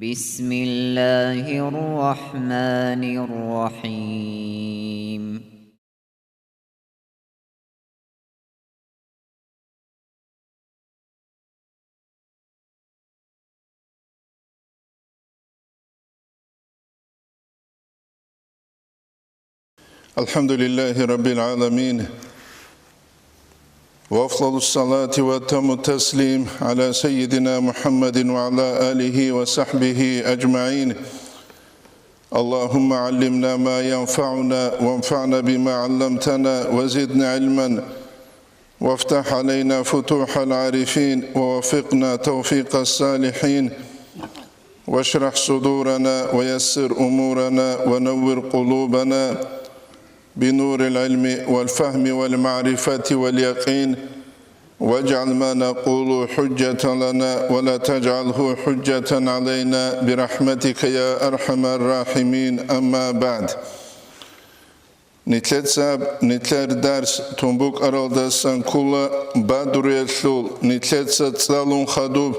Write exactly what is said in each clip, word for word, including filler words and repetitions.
بسم الله الرحمن الرحيم. الحمد لله رب العالمين، وأفضل الصلاة وأتم التسليم على سيدنا محمد وعلى آله وصحبه أجمعين. اللهم علمنا ما ينفعنا وانفعنا بما علمتنا وزدنا علما وافتح علينا فتوح العارفين ووفقنا توفيق الصالحين واشرح صدورنا ويسر أمورنا ونور قلوبنا بنور العلم والفهم والمعرفة واليقين واجعل ما نقول حجة لنا ولا تجعله حجة علينا برحمتك يا أرحم الراحمين. أما بعد. Нилъеца нилъер дарс тун букӀаралдасан ккола Бадруялъул нилъеца цӀалун хадуб,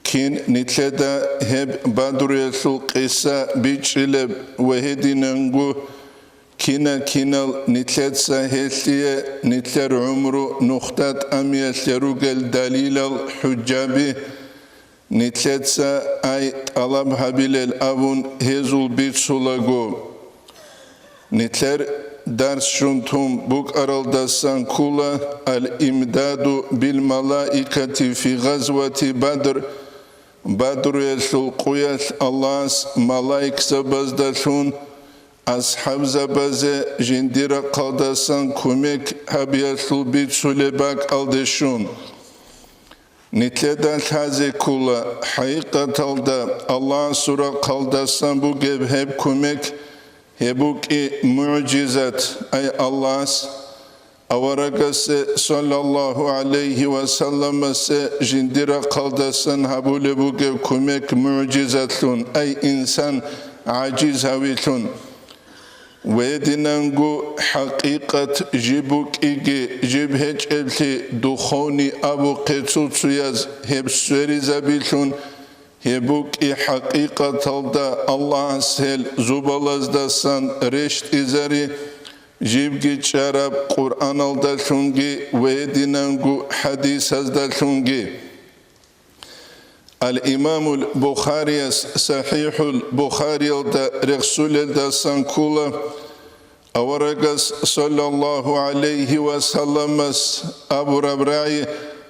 кин нилъеда гьеб Бадруялъул къиса бичӀчӀилеб ва гьединанго кина-кинал нилъеца гьелъие нилъер гӀумру нухда тӀамиялъе ругел далилал, хӀужжаби, нилъеца ай тӀалаб гьабилел абун гьезул бицулаго. Нилъер дарс жунтун букӀаралдасан ккола Ал-имдаду бил малаикати фи гъазвати Бадр, Бадруялъул къуялъ Аллагьас малаикзабаздалъун асхӀабзабазе жиндир рахъалдасан кумек гьабиялъул бицулеб бакӀалде щун. Нилъеда лъазе ккола, хӀакъикъаталда Аллагьасул рахъалдасан бугеб гьеб кумек, гьеб букӀи мугӀжизат, ай Аллагьас аварагасе, саллаллагьу гӀалайгьи ва салламасе, жиндир рахъалдасан гьабулеб бугеб кумек мугӀжизатлъун, ай инсан гӀажиз гьавилъун. Гьединанго хӀакъикъат жиб букӀиги жиб гьечӀеблъи духовный абухъе цо-цояз гьеб сверизабилъун, гьеб букӀи хӀакъикъаталда Аллагьас гьел зубалаздасан рещтӀизари, жибги чӀараб Къуръаналдалъунги ва гьединанго хӀадисаздалъунги. Ал-Имамул Бухарияс СахӀихӀул Бухариялда рехсулелдасан ккола, аварагас, саллаллагьу гӀалайгьи ва салламас, абураб рагӀи: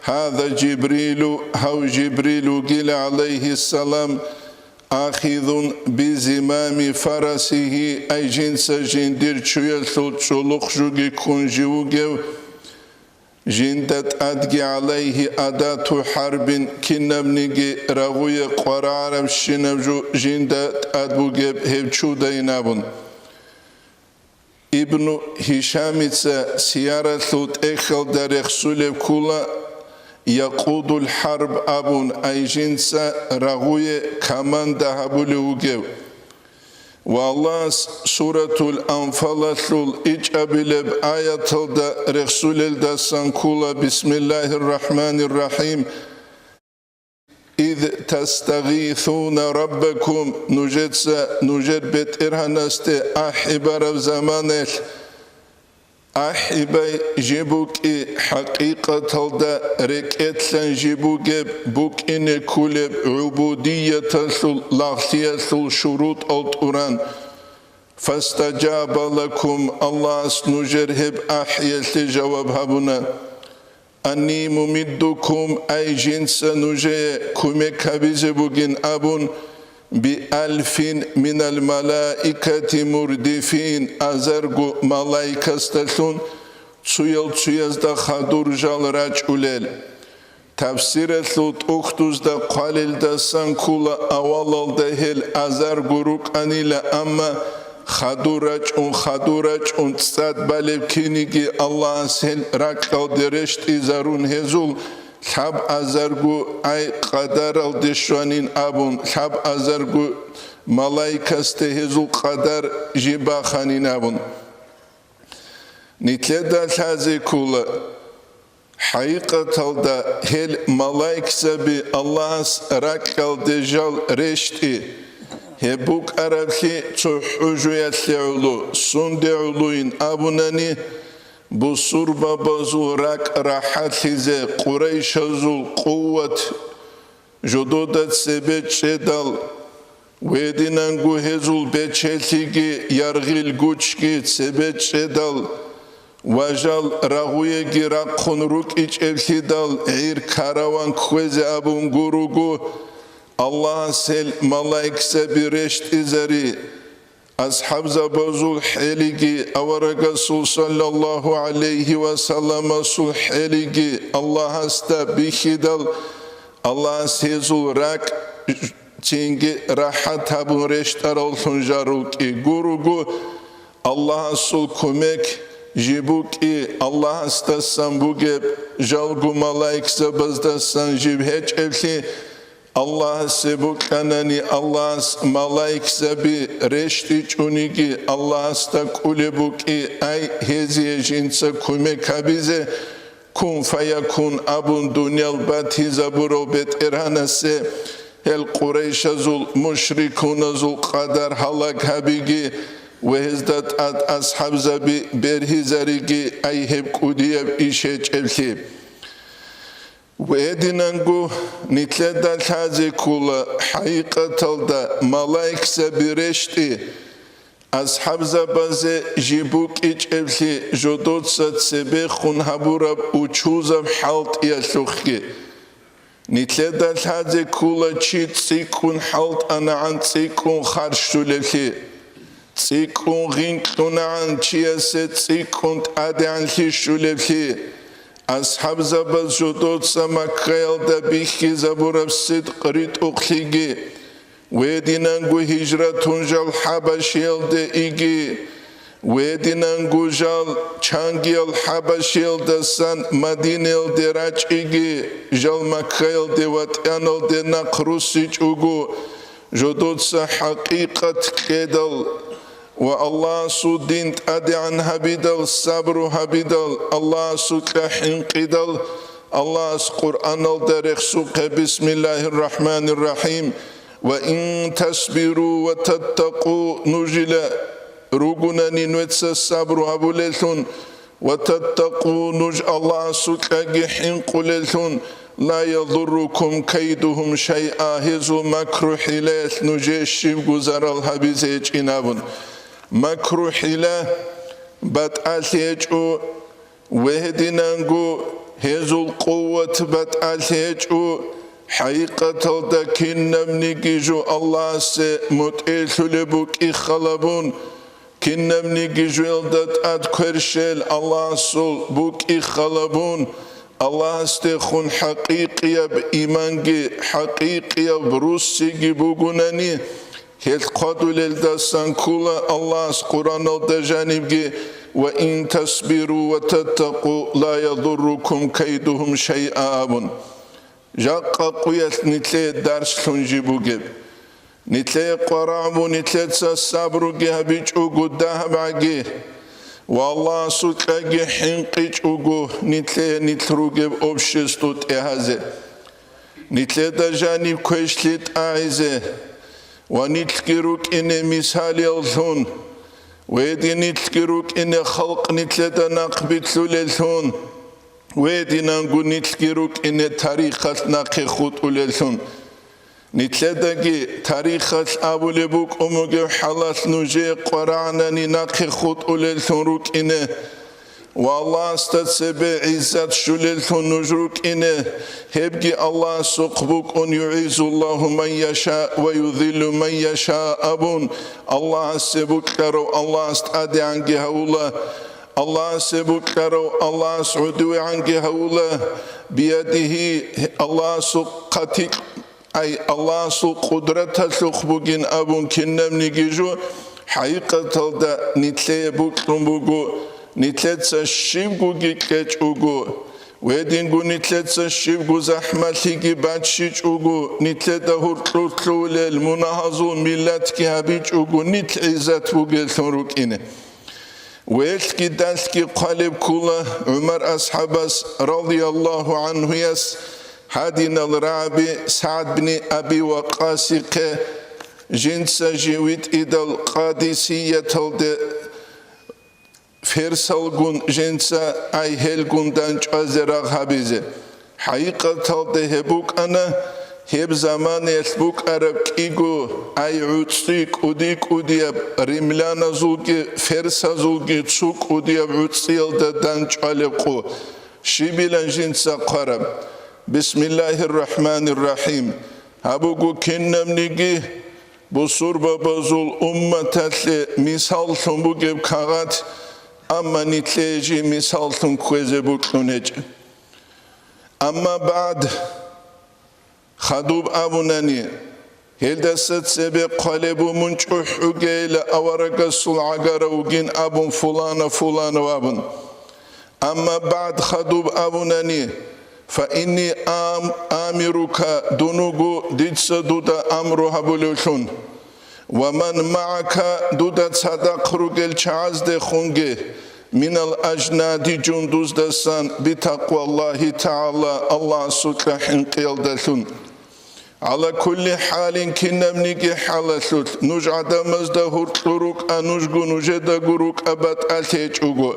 «Гьаза Жибрилу, гьав Жибрил вугила, гӀалайгьиссалам, ахизун бизимами фарасигьи, ай жинца жиндир чуялъул чӀулухъ жуги ккун жив вугев». Жинда тӀадги, гӀалайгьи адату хӀарбин, кинабниги рагъуе къварагӀарабщинаб жо жинда тӀад бугеб гьев чудайин абун. Ибну Гьишамица сияралъул тӀехьалда рехсулеб ккола, якъудул хӀарб абун, ай жинца рагъуе команда гьабулев вугев. Ва Аллагьас Суратул Анфалалъул ичӀабилеб аяталда рехсулелдасан ккола, бисмиллагьир рахӀманир рахӀим: «Из тастагъисуна раббакум», нужеца нужер БетӀергьанасде ахӀи бараб заманаялъ, ахӀи бай жиб букӀи, хӀакъикъаталда рекӀелъан жиб бугеб, букӀине кколеб гӀубудияталъул лагълъиялъул шурутӀал тӀуран. «Фастаджаба лакум», Аллагьас нужер гьеб ахӀиялъе жаваб гьабуна. «Анни мумиддукум», ай жинца нужее кумек гьабизе бугин абун, «биалфин минал малаикати мурдифин», азарго малаикасдалъун цуял-цуязда хадур жал рачӀулел. Тафсиралъул тӀухьдузда хъвалелдасан ккола, авалалда гьел азарго рукӀанила, амма хадур рачӀун, хадур рачӀун цӀад балеб киниги Аллагьас гьел ракьалде рещтӀизарун гьезул лъаб азарго ай къадаралде щванин абун, лъаб азарго малаикасде гьезул къадар жиб баханин абун. Нилъеда лъазе ккола, ХӀакъикъаталда гьел малаикзаби Аллагьас ракьалде жал рещтӀи, гьеб букӀараблъи цо хӀужуялъе гӀоло, сунде гӀолойин абунани, бусурбабазул ракӀ рахӀатлъизе, къурайшазул къуват жодода цебе чӀедал, гьединанго гьезул бечелъиги яргъил гучги цебе чӀедал ва жал рагъуеги рахъун рукӀичӀеблъидал гӀир караван кквезе абун гуруго, Аллагьас гьел малаикзаби рещтӀизари. АсхӀабзабазул хӀелиги, аварагасул саллаллагьу гӀалайгьи ва салламасул хӀелиги Аллагьасда бихьидал, Аллагьас гьезул ракӀ цинги рахӀат гьабун рещтӀараллъун жал рукӀи гуруго, Аллагьасул кумек жиб букӀи, Аллагьасдасан бугеб жалго малаикзабаздасан жиб гьечӀеблъи, Аллагьасе букӀанани, Аллагьас малаикзаби рещтӀичӀониги, Аллагьасда кӀулеб букӀи, ай, гьезие жинца кумек гьабизе, кун фаякун абун дуниял батизабурав БетӀергьанасе, гьел къурайшазул мушрикуназул къадар гьалаг гьабиги ва гьезда тӀад асхӀабзаби бергьизариги, ай, гьеб кӀудияб иш гьечӀеблъи. Гьединанго нилъеда лъазе ккола хӀакъикъаталда малаикзаби рещтӀи, асхӀабзабазе жиб букӀичӀеблъи жодоца цебехун гьабураб учузаб хӀалтӀиялъухъги. Нилъеда лъазе ккола чи цӀикӀкӀун хӀалтӀанагӀан цӀикӀкӀун харщулеблъи. ЦӀикӀкӀун гъинкьунагӀан чиясе цӀикӀкӀун тӀадегӀанлъи щулеблъи, асхӀабзабаз жодоца Маккаялда бихьизабураб сидкъ ритӀухълъиги, гьединанго гьижратун жал ХӀабашиялде иги, гьединанго жал чангиял ХӀабашиялдасан Мадинаялде рачӀиги, жал Маккаялде ватӀаналде нахъ руссичӀого, жодоца хӀакъикъат кьедал ва Аллагьасул дин тӀадегӀан гьабидал, сабру гьабидал, Аллагьасукьа хӀинкъидал, Аллагьас Къуръаналда рехсухъе: «Бисмиллагьир рахӀманир рахӀим. Ва ин тасбиру ва таттакъу», нужила ругунани нуеца сабру гьабулеллъун, «ва таттакъу», нуж Аллагьасукьаги хӀинкъулеллъун, «ла ядуррукум кайдугьум шайъа», гьезул макру-хӀилаялъ нужее щибго зарал гьабизе гьечӀин абун. Макру-хӀила батӀалъи гьечӀо, гьединанго гьезул къуват батӀалъи гьечӀо, хӀакъикъаталда кинабниги жо Аллагьасе мутӀигӀлъулеб букӀин халабун, кинабниги жоялда тӀад кверщел Аллагьасул букӀин халабун, Аллагьасдехун хӀакъикъияб иманги хӀакъикъияб руссиги бугунани, гьелъ хъвадулелдасан ккола Аллагьас Къуръаналда жанибги: «Ва ин тасбиру ва таттакъу ла ядуррукум кайдугьум шайъа», – абун. Жакъа къуялъ нилъее дарслъун жиб бугеб. Нилъее къварагӀ бу, нилъеца сабруги гьабичӀого дагьаб гӀаги ва Аллагьасукьаги хӀинкъичӀого нилъее нилъ ругеб общество тӀегьазе. Нилъеда жаниб квешлъи тӀагӀизе ва нилъги рукӀине мисалияллъун, гьедин нилъги рукӀине халкъ нилъеда нахъбилълъулеллъун, гьединанго нилъги рукӀине тарихалъ нахъе хутӀулеллъун. Нилъедаги тарихалъ абулеб букӀун бугеб хӀалалъ нужее къварагӀнани нахъе хутӀулеллъун рукӀине ва Аллагьасда цебе гӀиззат щулеллъун нуж рукӀине, гьебги Аллагьасухъ букӀун: «ЮгӀиззуллагьу ман яшаъ ва юзиллу ман яшаъ», – абун, Аллагьасе бокьарав Аллагьас тӀадегӀанги гьавула, Аллагьасе бокьарав Аллагьас гӀодовегӀанги гьавула, биядигьи, Аллагьасул хъатикь-, ай, Аллагьасул къудраталъухъ бугин абун кинабниги жо, хӀакъикъаталда нилъее бокьун буго, нилъеца щибгоги кьечӀого, гьединго нилъеца щибго захӀмалъиги баччичӀого, нилъеда гьоркьор лъугьулел мунагьазул миллатги гьабичӀого, нилъ гӀиззат бугеллъун рукӀине. Велъги далъги хъвалеб ккола ГӀумар асхӀабас радияллагьу гӀанхуяс гьадинал рагӀаби СагӀд бни Аби Вакъасихъе, жинца жив витӀидал Къадисияталде ферсалгун жинца ай гьелгун дандчӀвазе рагъ гьабизе. ХӀакъикъаталда гьеб букӀана, гьеб заманаялъ букӀараб кӀиго ай гӀуцӀи кӀуди-кӀудияб римляназулги ферсазулги цо кӀудияб гӀуцӀиялда дандчӀвалеб къо, щибилан жинца хъвараб. Бисмиллагьир рахӀманир рахӀим. Гьаб буго кинабниги бусурбабазул умматалъе мисаллъун бугеб кагъат, амма нилъее жий мисаллъун кквезе бокьун гьечӀеб. Амма багӀд, хадуб абунани, гьелдаса цебе хъвалеб бумун чӀухӀ бугейила аварагасул гӀагара вугин абун, фулана-фуланав абун. Амма багӀд, хадуб абунани, фаинни ам-, амирука, дун вуго дица дуда амру гьабулевлъун, ва ман магӀака, дуда цадахъ ругел чагӀаздехунги, минал ажнади, жундуздасан, битакъваллагьи тагӀала, Аллагьасукьа хӀинкъиялдалъун. ГӀала кулли хӀалин, кинабниги хӀалалъулъ, нуж гӀадамазда гьуркьу рукӀа, нужго нужедаго рукӀа батӀалъи гьечӀого.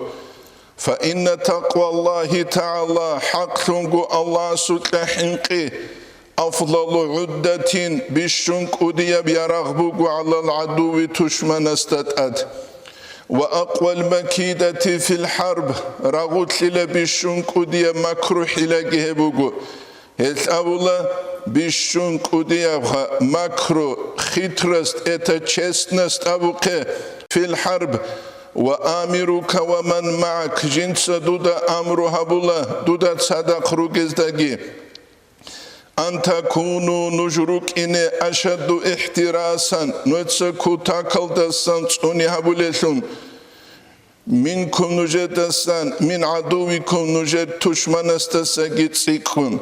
Фаинна такъваллагьи тагӀала, хӀакълъунго Аллагьасукьа хӀинкъи, афдалу гӀуддатин, бищун кӀудияб ярагъ буго гӀалал гӀадуви, тушманасда тӀад. Ва акъвал макидати фил хӀарб, рагъулъила бищун кӀудияб макру-хӀилаги гьеб буго. Гьелъ абула, бищун кӀудиябха макру, хитрость, это честность абухъе, фил хӀарб, ва амирука ва ман магӀак, жинца дуда амру гьабула, дуда цадахъ ругездаги. Ан такуну, нуж рукӀине, ашадду ихтирасан, нужеца кутакалдасан цӀуни гьабулелъун. Минкум, нужедасан, мин гӀадувикум, нужер тушманасдасаги цӀикӀкӀун,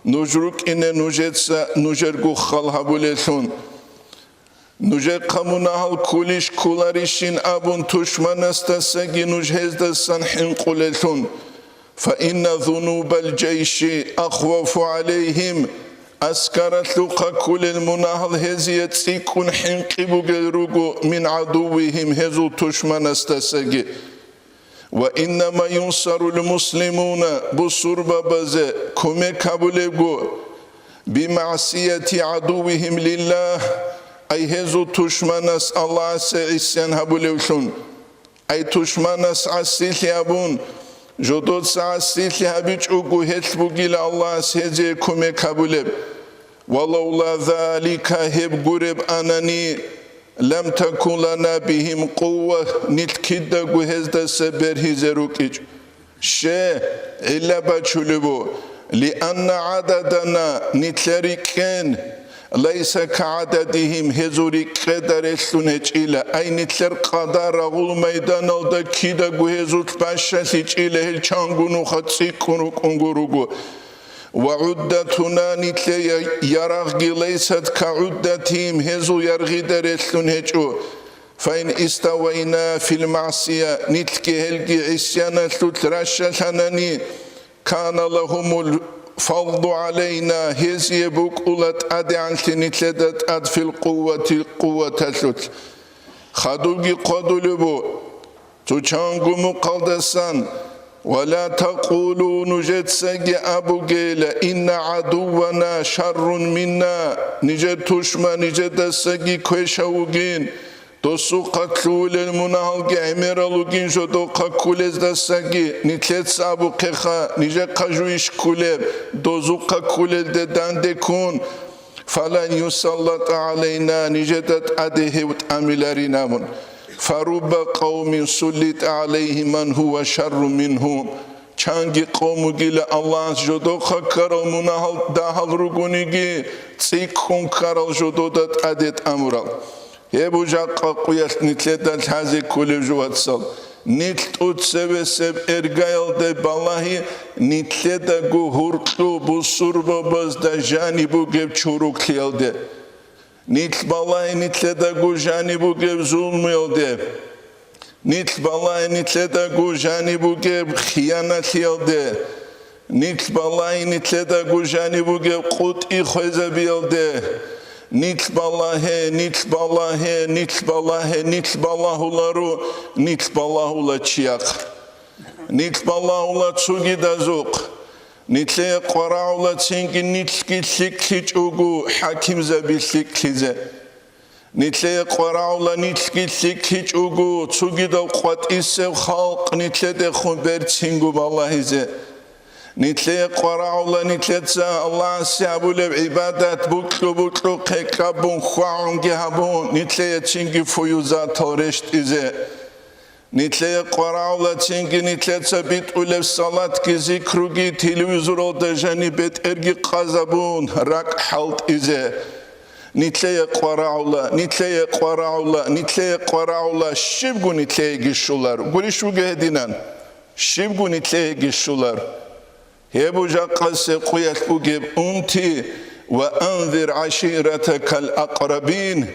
нуж рукӀине нужеца нужер гуххал гьабулелъун. Нужехъа мунагьал ккулищ кколарищин абун, тушманасдасаги нуж гьездасан хӀинкъулелъун. Фаинна зунубал жайши ахвафу гӀалайгьим, аскаралъухъа ккулел мунагьал гьезие цӀикӀкӀун хӀинкъи бугел руго мин гӀадуввигьим, гьезул тушманасдасаги. Ва иннама юнсарул муслимуна, бусурбабазе кумек гьабулебго, бимагӀсияти гӀадуввигьим лиллагь, ай гьезул тушманас Аллагьасе гӀисян гьабулевлъун. Ай тушманас гӀасилъи гьабун, жодоца гӀасилъи гьабичӀого, гьелъ бугила Аллагьас гьезие кумек гьабулеб. Ва лавла залика, гьеб гуреб анани, лам такун лана бигьим къувва, нилъ кидаго гьездаса бергьизе рукӀичӀ. Ще, гӀилла бачулеб бу, лианна гӀададана, нилъер рикӀкӀен, лайса кагӀададигьим, гьезул рикӀкӀеда релълъун гьечӀила, ай нилъер къадар рагъул майданалда кидаго гьезулъ бащалъичӀила, гьел чанго нуха цӀикӀкӀун рукӀунго руго. Ва гӀуддатуна, нилъер я-, ярагъги, лайсат кагӀуддатигьим, гьезул яргъида релълъун гьечӀо. Фаин иставайна фил магӀсия, нилъги гьелги гӀисяналъулъ ращалъанани, кана лагьумул фадлу гӀалайна, гьезие букӀула тӀадегӀанлъи нилъеда тӀад фил къуввати, къувваталъулъ. Хадубги хъвадулеб бу, цо чанго мухъалдасан, ва ла такъулу, нужецаги абугейила, инна гӀадуввана шаррун минна, нижер тушман нижедасаги квешав вугин, досухъа лъугьулел мунагьалги гӀемерал вугин жодохъа ккулездасаги, нилъеца абухъеха, нижехъа жуйищ ккулеб, дозухъа ккулелде данде ккун, фалан юсаллата гӀалайна, нижеда тӀаде гьев тӀамиларин абун. Фарубба къавмин суллита гӀалайгьи ман гьува шарру мингьум. Чанги къавм вугила Аллагьас жодохъа ккарал мунагьал дагьал ругониги, цӀикӀкӀун ккарал жодода тӀаде тӀамурал. Гьеб жакъа къуялъ нилъеда лъазе кколеб жо, вацал. Нилъ тӀуцевесеб эргаялде балагьи, нилъедаго гьуркьу бусурбабазда жаниб бугеб чуруклъиялде. Нилъ балагьи, нилъедаго жаниб бугеб зулмуялде. Нилъ балагье нилъедаго жаниб бугеб хиянатлъиялде, нилъ балагье нилъедаго жаниб бугеб къутӀи хвезабиялде, нилъ балагье, нилъ балагье, нилъ балагье, нилъ балагьуларо, нилъ балагьула чияхъ. Нилъ балагьула цугидазухъ. Нилъее къварагӀула цинги нилъги лъикӀлъичӀого хӀакимзаби лъикӀлъизе. Нилъее къварагӀула нилъги лъикӀлъичӀого цугидал къватӀисеб халкъ нилъедехун берцинго балагьизе. Нилъее къварагӀула нилъеца Аллагьасе гьабулеб гӀибадат букьу-букьухъе кьабун хьвагӀунги гьабун, нилъее цинги фуюзатал рещтӀизе. Нилъее къварагӀула цинги нилъеца битӀулеб салатги зикруги телевизоралда жаниб бетӀерги къазабун ракӀ хӀалтӀизе. Нилъее къварагӀула, нилъее къварагӀула, нилъее къварагӀула, щибго нилъееги щолар. Гурищ буго гьединан? Щибго нилъееги щолар. Гьеб бу жакъасеб къуялъ бугеб унти: «Ва анзир гӀаширатакал акърабин».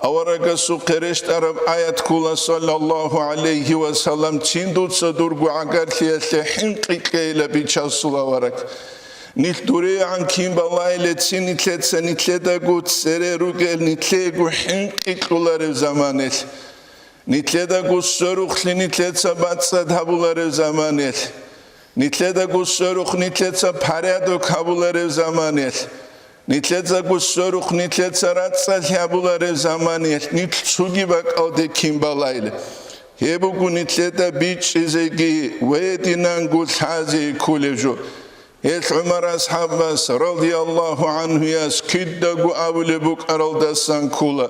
Аварагасухъе рещтӀараб аят ккола, саллаллагьу гӀалайгьи ва саллам, цин дуца дурго гӀагарлъиялъе хӀинкъи кьейила бичасул авараг. Нилъ дурегӀан кин балайиле цин нилъеца нилъедаго цере ругел нилъеего хӀинкъи кьолареб заманилъ. Нилъедаго сверухълъи нилъеца бацӀцӀад гьабуларев заманелъ, нилъедаго сверухъ нилъеца порядок гьабуларев заманелъ, нилъедаго сверухъ нилъеца рацӀцӀалъи гьабуларев заманелъ нилъ цуги бакӀалде кин балайиле. Гьеб буго нилъеда бичӀчӀизеги ва гьединанго лъазе кколев жо. Гьелъ ГӀумар асхӀабас, радияллагьу гӀанхуяс, кидаго абулеб букӀаралдасан ккола.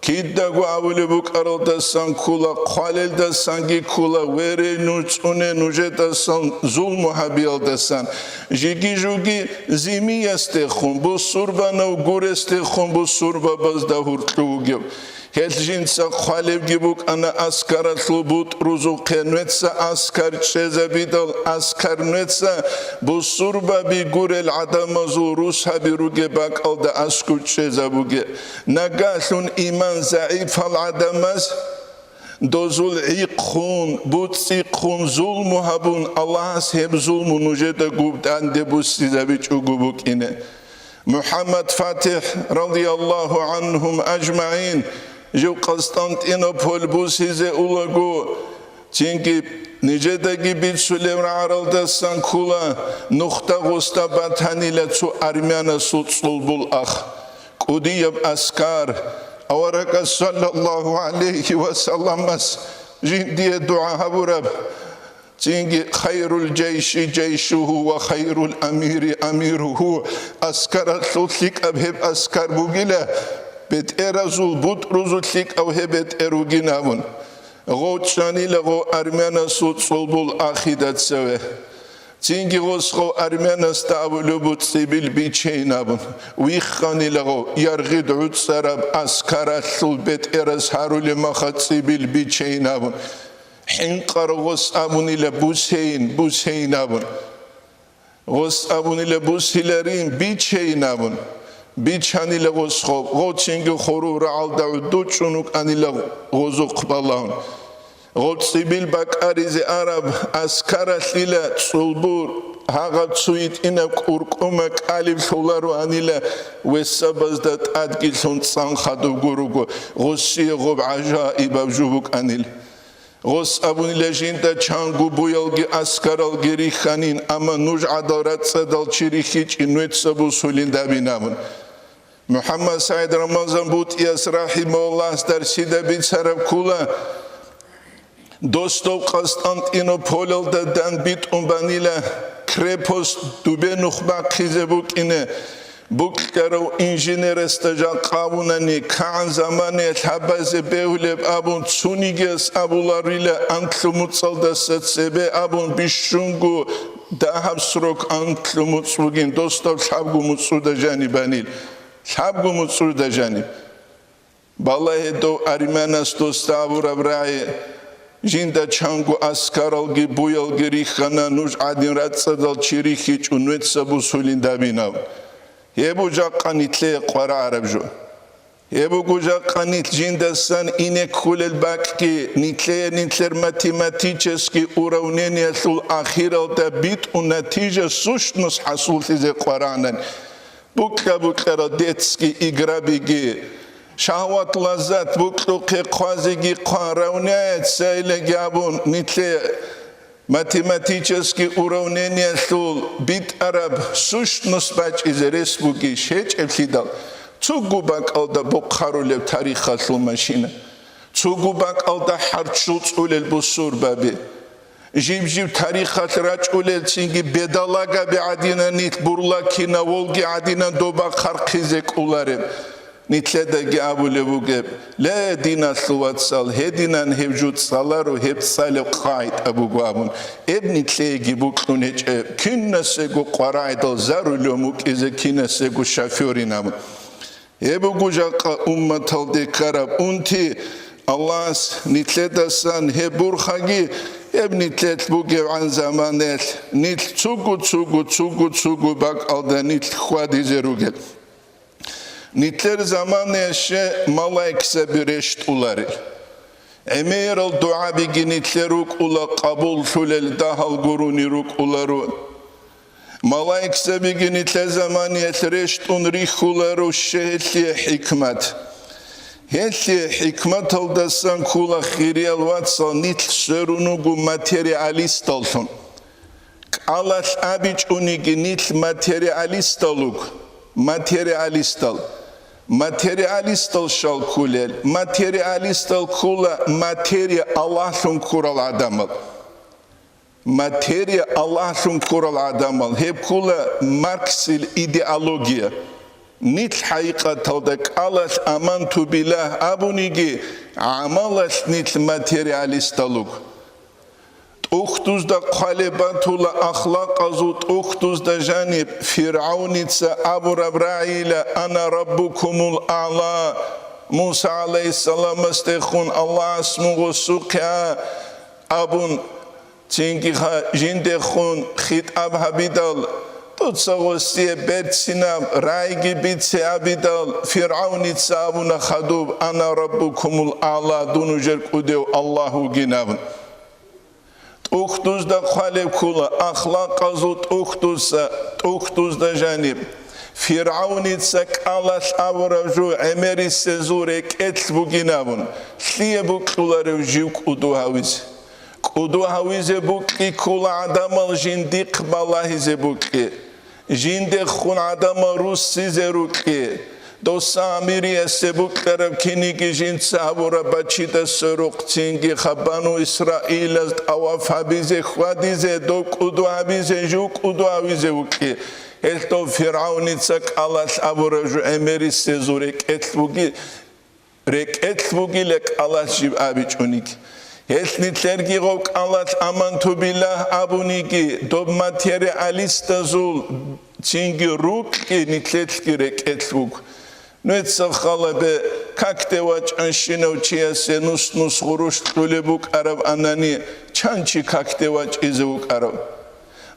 Кидаго абулеб букӀаралдасан ккола, хъвалелдасанги ккола, вере, нуж цӀуне нужедасан зулму гьабиялдасан. Жиги-жуги зимиясдехун, бусурбанав гуресдехун бусурбабазда гьуркьу вугев. Гьелъ жинца хъвалебги букӀана аскаралъул бутӀрузухъе, нуеца аскар чӀезабидал, аскар нуеца бусурбаби гурел гӀадамазул русаби ругеб бакӀалда аскӀов чӀезабуге. Нагагьлъун иман загӀипал гӀадамаз дозул гӀихъун, буцӀихъун, зулму гьабун, Аллагьас гьеб зулму нужеда губ данде буссизабичӀого букӀине. МухӀаммад ФатихӀ, радияллагьу гӀанхум ажмагӀин, жив Къастантинополь бусизе улаго, цинги нижедаги бицулев рагӀаралдасан ккола, нухда гъосда батанила цо армянасул цӀолбул ах, кӀудияб аскар, аварагас саллаллагьу гӀалайгьи ва салламас жиндие дугӀа гьабураб. Цинги: «Хайрул жайши жайшугьу ва хайрул амири амиругьу», аскаралъул лъикӀаб гьеб аскар бугила, бетӀеразул бутӀрузул лъикӀав гьеб бетӀер вугин абун. Гъов чӀанила гъов армянасул цӀолбул ахида цеве. Цинги гъос гъов армянасда абулеб буго цӀибил бичейин абун. Вихханила гъов, яргъид гӀуцӀараб аскаралъул бетӀерас гьарулеб маха цӀибил бичейин абун. ХӀинкъарав гъос абунила: «Бусейин, бусейин», – абун. Гъос абунила: «Бусиларин, бичейин», – абун. Бичанила гъос гъоб, гъов цинги хурул рагӀалда гӀодов чӀун вукӀанила гъозухъ балагьун. Гъоб цӀибил бакӀаризе араб аскаралъила цӀолбур, гьагъаб цу гьитӀинаб кӀуркӀума кӀалиб лъолароанила, весабазда тӀадги лъун цӀан хадуб гуруго, гъосие гъоб гӀажаибаб жо букӀанила. Гъос абунила: «Жинда чанго буялги аскаралги рихьанин, амма нуж гӀадал рацӀцӀадал чи рихьичӀин, нуеца бусулин», – абин абун. МухӀаммад СагӀид Рамазан БутӀияс рахӀимагьуллагьас дарсида бицараб ккола, досдов Къастантинополалда дан битӀун банила крепость дубе нух бахъизе букӀине. Букьарав инженерасда жакъа абунани, кагӀан заманаялъ гьабазе бегьулеб абун цонигияс абуларила, анлъу муцӀалдаса цебе абун бищунго дагьаб срок анлъу муцӀ бугин, досдав лъабго муцӀуда жаниб банил. Лъабго муцӀуда жаниб. Балагье дов армянас досда абураб рагӀи: «Жинда чанго аскаралги буялги рихьана, нуж гӀадин рацӀцӀадал чи рихьичӀо, нуеца бусулин», – абин абун. Гьеб бу жакъа нилъее къварагӀараб жо. Гьеб буго жакъа нилъ жиндасан ине кколел бакӀги, нилъее нилъер математический уравнениялъул ахиралда битӀун натижа сущность хӀасуллъизе къваранан. Букьа-букьарал детский играбиги, шагьват-лаззат букьухъе хъвазеги хъван, равняется илеги абун, нилъе математический уравнениялъул битӀараб сущность бачӀизе рес бугищ гьечӀеблъидал, цугу бакӀалда бухъарулеб тарихалъул машина, цугу бакӀалда хӀарччул цӀулел бусурбаби. Жиб-жиб тарихалъ рачӀулел цинги бедолагаби гӀадинан нилъ бурлакина, волги гӀадинан доба хъархъизе кӀолареб. Нилъедаги абулеб бугеб: «Ле, диналъул вацал, гьединан гьев жо цӀаларо, гьеб цӀалеб къагӀида буго», – абун. Гьеб нилъееги букьун гьечӀеб, кинасего къварагӀидал за рулем вукӀизе, кинасего шофёрин абун. Гьеб буго жакъа умматалде ккараб унти, Аллагьас нилъедасан гьеб бурхаги, гьеб нилъелъ бугебгӀан заманаялъ нилъ цугу, цугу, цугу, цугу бакӀалда нилъ хьвадизе ругел. Нилъер заманаялъ малаикзаби рещтӀуларел. ГӀемерал дугӀабиги нилъер рукӀула къабуллъулел, дагьал гурони рукӀуларо. Малаикзабиги нилъер заманаялъ рещтӀун рихьуларо, щай гьелъие хӀикмат. Гьелъие хӀикматалдасан ккола, хириял вацал, нилъ сверун руго материалисталлъун. КӀалалъ абичӀониги нилъ материалистал руго. Материалистал. Материалистал щал кколел? Материалистал ккола материя Аллагьлъун ккурал гӀадамал. Материя Аллагьлъун ккурал гӀадамал, гьеб ккула Марксил идеология. Нилъ хӀакъикъаталда кӀалалъ аманту билагь абуниги, гӀамалалъ нилъ материалистал руго. ТӀухьдузда хъвалеб батула ахлакъазул тӀухьдузда жаниб, ФиргӀавница абураб рагӀийила: «Ана раббукумул аъла». Муса гӀалайгьиссаламасдехун Аллагьас мун гъосухъе а абун, цинги ха-, жиндехун хитӀаб гьабидал, дуца гъосие берцинаб рагӀиги бице абидал, ФиргӀавница абуна хадуб: «Ана раббукумул аъла», дун нужер кӀудев Аллагь вугин абун. ТӀухьдузда хъвалеб ккула ахлакъазул тӀухьдузда, тӀухьдузда жаниб. ФиргӀавница кӀалалъ абураб жо гӀемерисезул рекӀелъ бугин абун, лъие букьуларев жив кӀуду гьавизе? КӀуду гьавизе букьи ккула гӀадамал жиндихъ балагьизе букьи, жиндехун гӀадамал руссизе рукьи. Дос Самириясе букьараб киниги жинца гьабураб бачида сверухъ цинги ха Бану Исраилаз тӀаваф гьабизе хьвадизе, доб кӀуду гьабизе, жив кӀуду гьавизе вукьи. Гьелъ дов ФиргӀавница кӀалалъ абураб жо гӀемерисезул рекӀелъ буги, рекӀелъ бугила кӀалалъ жиб абичӀониги. Гьелъ нилъерги гъов кӀалалъ аманту билагь абуниги, доб материалистазул цинги рукьи нилъелъги рекӀелъ буго. Нуеца халабе, какде вачӀанщинав чиясе нус-нус гъурущ кьулеб букӀараб анани, чан чи какде вачӀизе вукӀарав?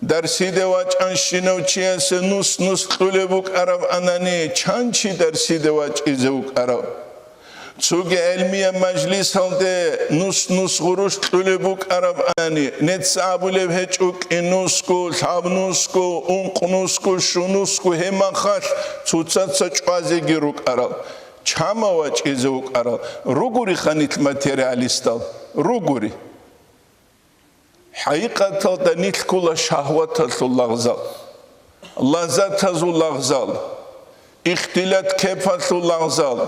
Дарсиде вачӀанщинав чиясе нус-нус кьулеб букӀараб анани, чан чи дарсиде вачӀизе вукӀарав? Цоги гӀелмияб мажлисалде нус-нус гъурущ кьулеб букӀараб анани, неца абулеб гьечӀо кӀинусго, лъабнусго, ункънусго, щунусго, гьеб махалъ цоцаца чӀвазеги рукӀарал. Чама вачӀизе вукӀарал ругуриха нилъ материалистал? Ругури. ХӀакъикъаталда нилъ ккула шагьваталъул лагъзал, лаззатазул лагъзал, ихтилат-кепалъул лагъзал.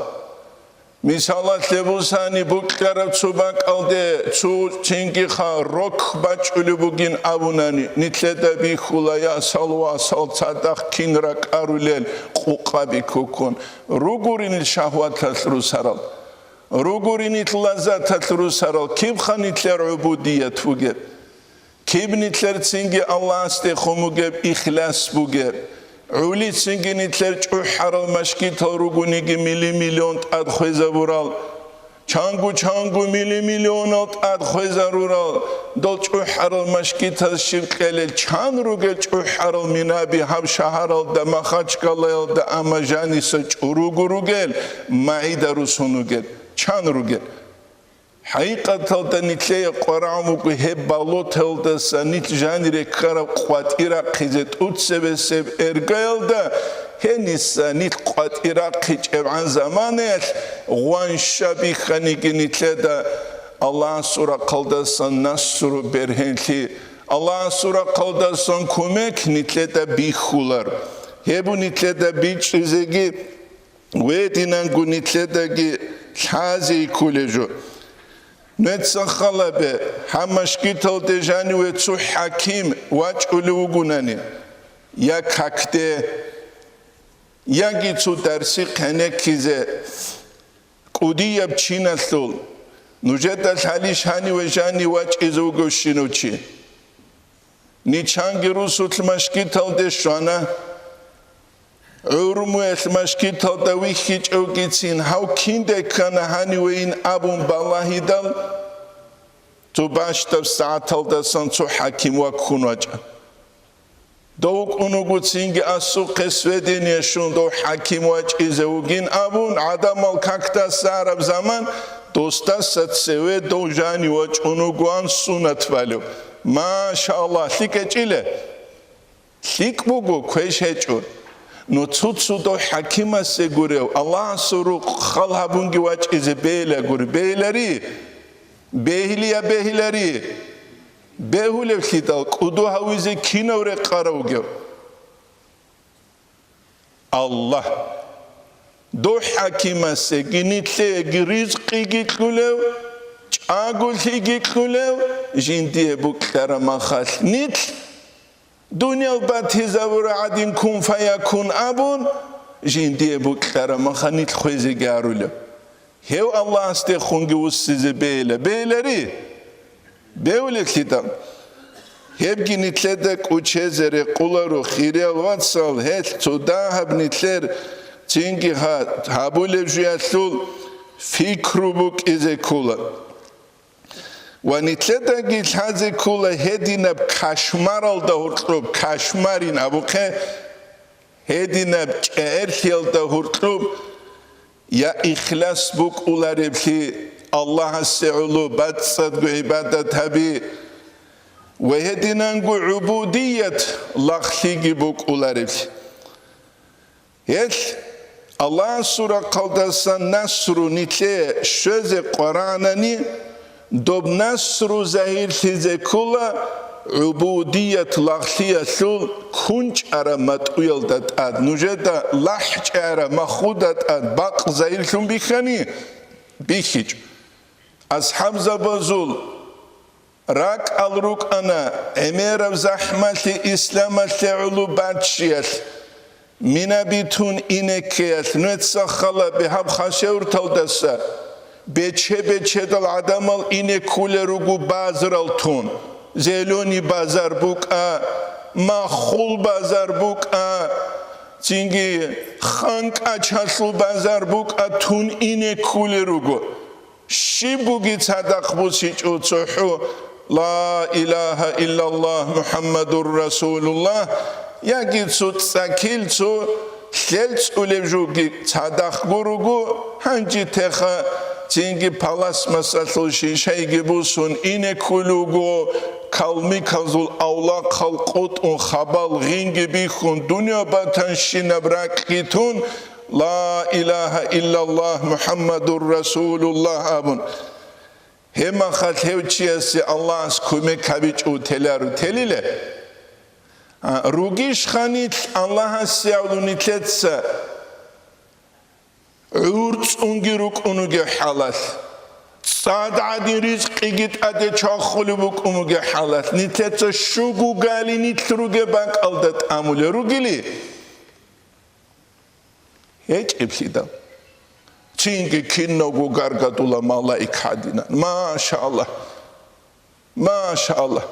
Мисалалъе бусани, букьараб цо бакӀалде цо цинги ха рок бачӀулеб бугин абунани, нилъеда бихьула ясал-васал цадахъ кин ракӀарулел къукъаби ккуккун. Ругурин шагьваталъ русарал. Ругурин лаззаталъ русарал, кибха нилъер гӀубудият бугеб? Киб нилъер цинги Аллагьасдехун бугеб ихлас бугеб? ГӀули цинги нилъер чӀухӀарал машгитал ругониги мили-миллион тӀад хвезабурал, Чанго-чанго мили-миллионал тӀад хвезарурал, дол чӀухӀарал машгитаз щиб кьелел, чан ругел чӀухӀарал минаби гьаб шагьаралда, Махачкалаялда, амма жаниса чӀуруго ругел, магӀида русун ругел, чан ругел? ХӀакъикъаталда нилъее къварагӀун буго гьеб болоталдаса нилъ жанире ккараб къватӀир рахъизе тӀуцебесеб эргаялда, гьениса нилъ къватӀир рахъичӀебгӀан заманаялъ гъванша бихьаниги нилъеда Аллагьасул рахъалдасан насру бергьенлъи, Аллагьасул рахъалдасан кумек нилъеда бихьулар. Гьеб нилъеда бичӀчӀизеги Гьединанго нилъедаги лъазе кколеб жо. Нуеца халабе, гьаб машгиталде жаниве цо хӀаким вачӀулев вугонани, я какде, яги цо дарси хъенеккизе кӀудияб чиналъул, нужеда лъалищ гьаниве жанив вачӀизе вугевщинав чи? Ничанги русулъ машгиталде щвана. ГӀурмуялъ машгиталда вихьичӀевгицин гьав киндай ккана гьанивейин абун балагьидал, цо бащдаб сагӀаталдасан цо хӀаким ваккун вачӀа. Дов вукӀун вуго цинги асухъе сведение щун, дов хӀаким вачӀизе вугин абун, гӀадамал какдаса араб заман, досдаса цеве дов жанив вачӀун вугоан сунат балев. Машаллагь, лъикӀ гьечӀила. ЛъикӀ буго, квеш гьечӀо. Но цо-цо дов хӀакимасе гурев, Аллагьасул рукъ хал гьабунги вачӀизе бегьила гури, бегьилари? Бегьилия бегьилари? Бегьулевлъидал кӀуду гьавизе кинав рекъарав вугев? Аллагь. Дов хӀакимасеги нилъееги ризкъиги кьулев, чӀаголъиги кьулев, жиндие букьараб махалъ нилъ, дуниял батизабура гӀадин кун фаякун абун, жиндие букьараб махалъ нилъ хвезеги арулев. Гьев Аллагьасдехунги вуссизе бегьила, бегьилари? Бегьулеблъидал. Гьебги нилъеда кӀучезе рекъоларо, хириял вацал, гьелъ цо дагьаб нилъер цинги гьа-, гьабулеб жуялъул пикру букӀизе ккола. Ва нилъедаги лъазе ккола гьединаб кошмаралда гьоркьоб, кошмарин абухъе, гьединаб чӀегӀерлъиялда гьоркьоб, я ихлас букӀулареблъи, Аллагьасе гӀоло бацӀцӀадго гӀибадат гьаби, ва гьединанго гӀубудият лагълъиги букӀулареблъи. Гьелъ Аллагьасул рахъалдасан насру нилъее щвезе къварагӀанани, доб насру загьирлъизе ккола гӀубудият лагълъиялъул кунчӀараб матӀуялда тӀад, нужеда лахӀчӀараб махуда тӀад бакъ загьирлъун бихьани, бихьичӀо. АсхӀабзабазул ракӀал рукӀана гӀемераб захӀмалъи исламалъе гӀоло баччиялъ, минаби тун ине ккеялъ. Нуеца халабе гьаб хасеврталдаса бече-бечедал гӀадамал ине ккулел руго базарал тун. Зелёный базар букӀа, Махул базар букӀа, цинги Ханкачалъул базар букӀа, тун ине ккулел руго. Щибгоги цадахъ босичӀо цохӀо, Ла илагьа иллаллагь МухӀаммадур расулуллагь, яги цо цӀакил цо лъелцӀулеб жоги цадахъ гуруго, гьанжи теха цинги пластмассалъул шишайги бусун ине ккулуго, калмыказул авлахъал къотӀун хабал гъинги бихьун, дуниял батанщинаб ракьги тун, Ла илагьа иллаллагь МухӀаммадур расулуллагь абун. Гьебмахалъ гьев чиясе Аллагьас кумек гьабичӀо теларо, телила. А, ругищха нилъ Аллагьасе гӀоло нилъеца гӀурцӀунги рукӀун вугев хӀалалъ, цӀад гӀадин ризкъиги тӀаде чвахулеб букӀун вугев хӀалалъ, нилъеца щуго гали нилъ ругеб бакӀалда тӀамулел ругели? ГьечӀеблъидал. Цинги киналго гаргадула малаик гьадинан. Машаллагь. Машаллагь.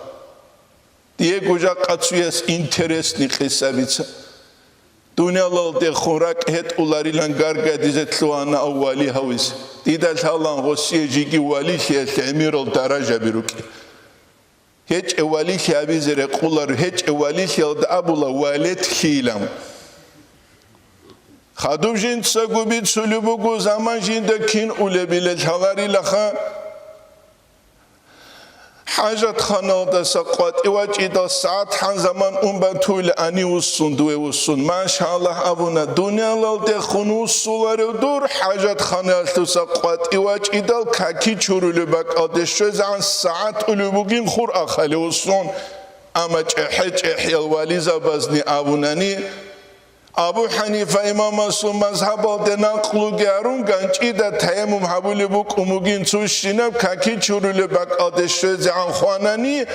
Диего жакъа цуяс интересный къиса бица. Дуниялалдехун ракӀ гьетӀуларилан гаргадизе лъугьана ав вали гьавизе. Дида лъалан гъосие жиги валилъиялъе гӀемерал даражаби рукӀи. ГьечӀев валилъи абизе рекъолар, гьечӀев валилъиялда абула валетлъийилан. Хадуб жинцаго бицулеб буго, заман жинда кин улебила лъаларилаха. ХӀажатханалдаса къватӀив вачӀидал сагӀат хӀан заман ун батуйла ани вуссун, дуе вуссун. Машаллагь абуна, дуниялалдехун вуссуларев дур, хӀажатханалъуса къватӀив вачӀидал каки чурулеб бакӀалде щвезегӀан сагӀат улев бугин хур ахали вуссун. Амма чӀехӀе-чӀехӀиял вализабазни абунани, Абу ХӀанифа имамасул мазгьабалде накълуги гьарун, ганчӀида таяммум гьабулеб букӀун бугин цущинаб каки чурулеб бакӀалде щвезегӀан хванани,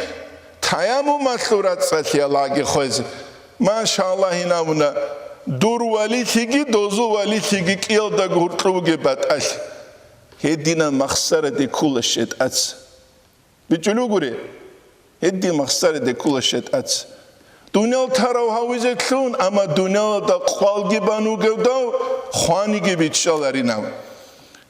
таяммумалъул рацӀцӀалъиялъги хвезе. Машаллагь, гьинабуна, дур валилъиги, дозул валилъиги кӀиялдаго гьуркьуге батӀалъи. Гьединаб махсараде ккола щетӀаца. БичӀчӀулугури, гьедин махсараде ккола щетӀаца. Дуниял тарав гьавизе лъун, амма дуниялалда къвалги бан вугевдав хваниги биччаларинав.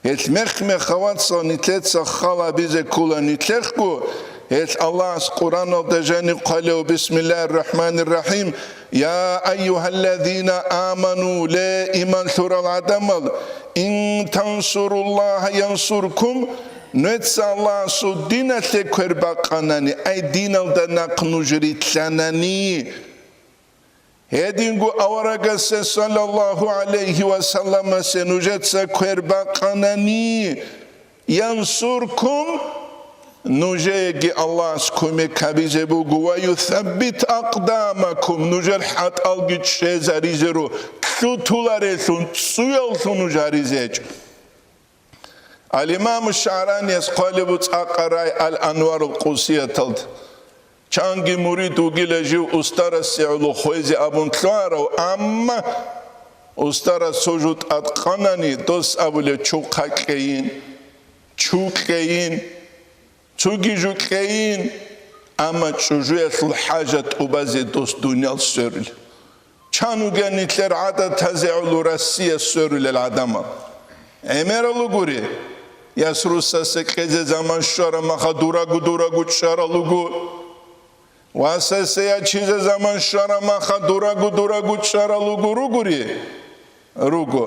Гьелъ мех-мехавацал нилъеца хал гьабизе ккола нилъехъго, гьелъ Аллагьас Къуръаналда жаниб хъвалев: «Бисмиллагьир рахӀманир рахӀим. Я айюгьаллазина аману, ле, иман лъурал гӀадамал, ин тансуруллагьа янсуркум». Нуеца Аллагьасул диналъе квер бакъанани, ай диналда нахъ нуж рилълъанани, гьединго аварагасе, саллаллагьу гӀалайгьи ва салламасе, нужеца квер бакъанани, янсуркум, нужееги Аллагьас кумек гьабизе буго, ва юсаббит акъдамакум, нужер хӀатӀалги чӀезаризе ру, лъутуларелъун, цӀуялъун нуж гьаризе гьечӀо. Ал-Имаму ШагӀранияс хъвалеб буго цӀакъа рай Ал-Анварул Къудсияталда. Чанги мурид вугила жив устарасе гӀоло хвезе абун лъугьарав, амма устарас цо жо тӀадкъанани, дос абулеб: «Чухъа кьейин, чу кьейин, цоги жо кьейин», амма чӀужуялъул хӀажат тӀубазе дос дуниял сверулеб. Чан вугев нилъер гӀадатазе гӀоло Россия сверулел гӀадамал? ГӀемерал ругури, яс руссасе кьезе заман щвараб маха дурагу-дурагу чӀарал руго, васасе ячизе заман щвараб маха дурагу-дурагу чӀарал руго, ругури? Руго.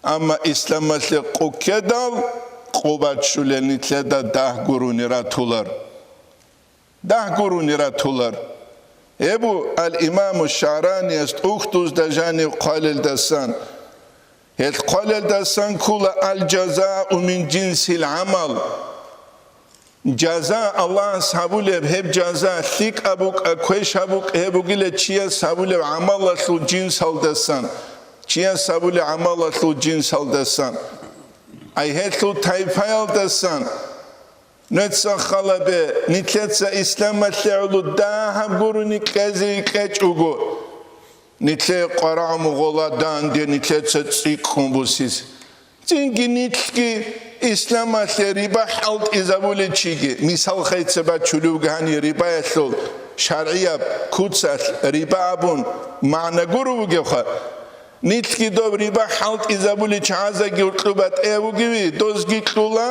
Амма исламалъе къо ккедал, къо баччулел нилъеда дагь гурони ратулар. Дагь гурони ратулар. Гьеб бу ал-Имаму ШагӀранияс тӀухьдузда жанив хъвалелдасан. Гьел хъвалелдасан ккола: «Ал-жазау мин жинсил гӀамал». Жаза Аллагьас гьабулеб, гьеб жаза лъикӀаб букӀа, квешаб букӀа, гьеб бугила чияс гьабулеб гӀамалалъул жинсалдасан, чияс гьабулеб гӀамалалъул жинсалдасан. Ай гьелъул тайпаялдасан. Нуеца халабе, нилъеца исламалъе гӀоло дагьаб гурони кьезе кьечӀого, нилъее къварагӀмугъула данде нилъеца цӀикӀкӀун бусизе. Цинги нилъги исламалъе риба хӀалтӀизабулел чиги, мисал хъеце бачулев гьани рибаялъул шаргӀияб куцалъ риба абун магӀна гуро вугевха, Нилъги доб риба хӀалтӀизабулел чагӀазаги гьуркьу батӀияб бугеви, дозги кьула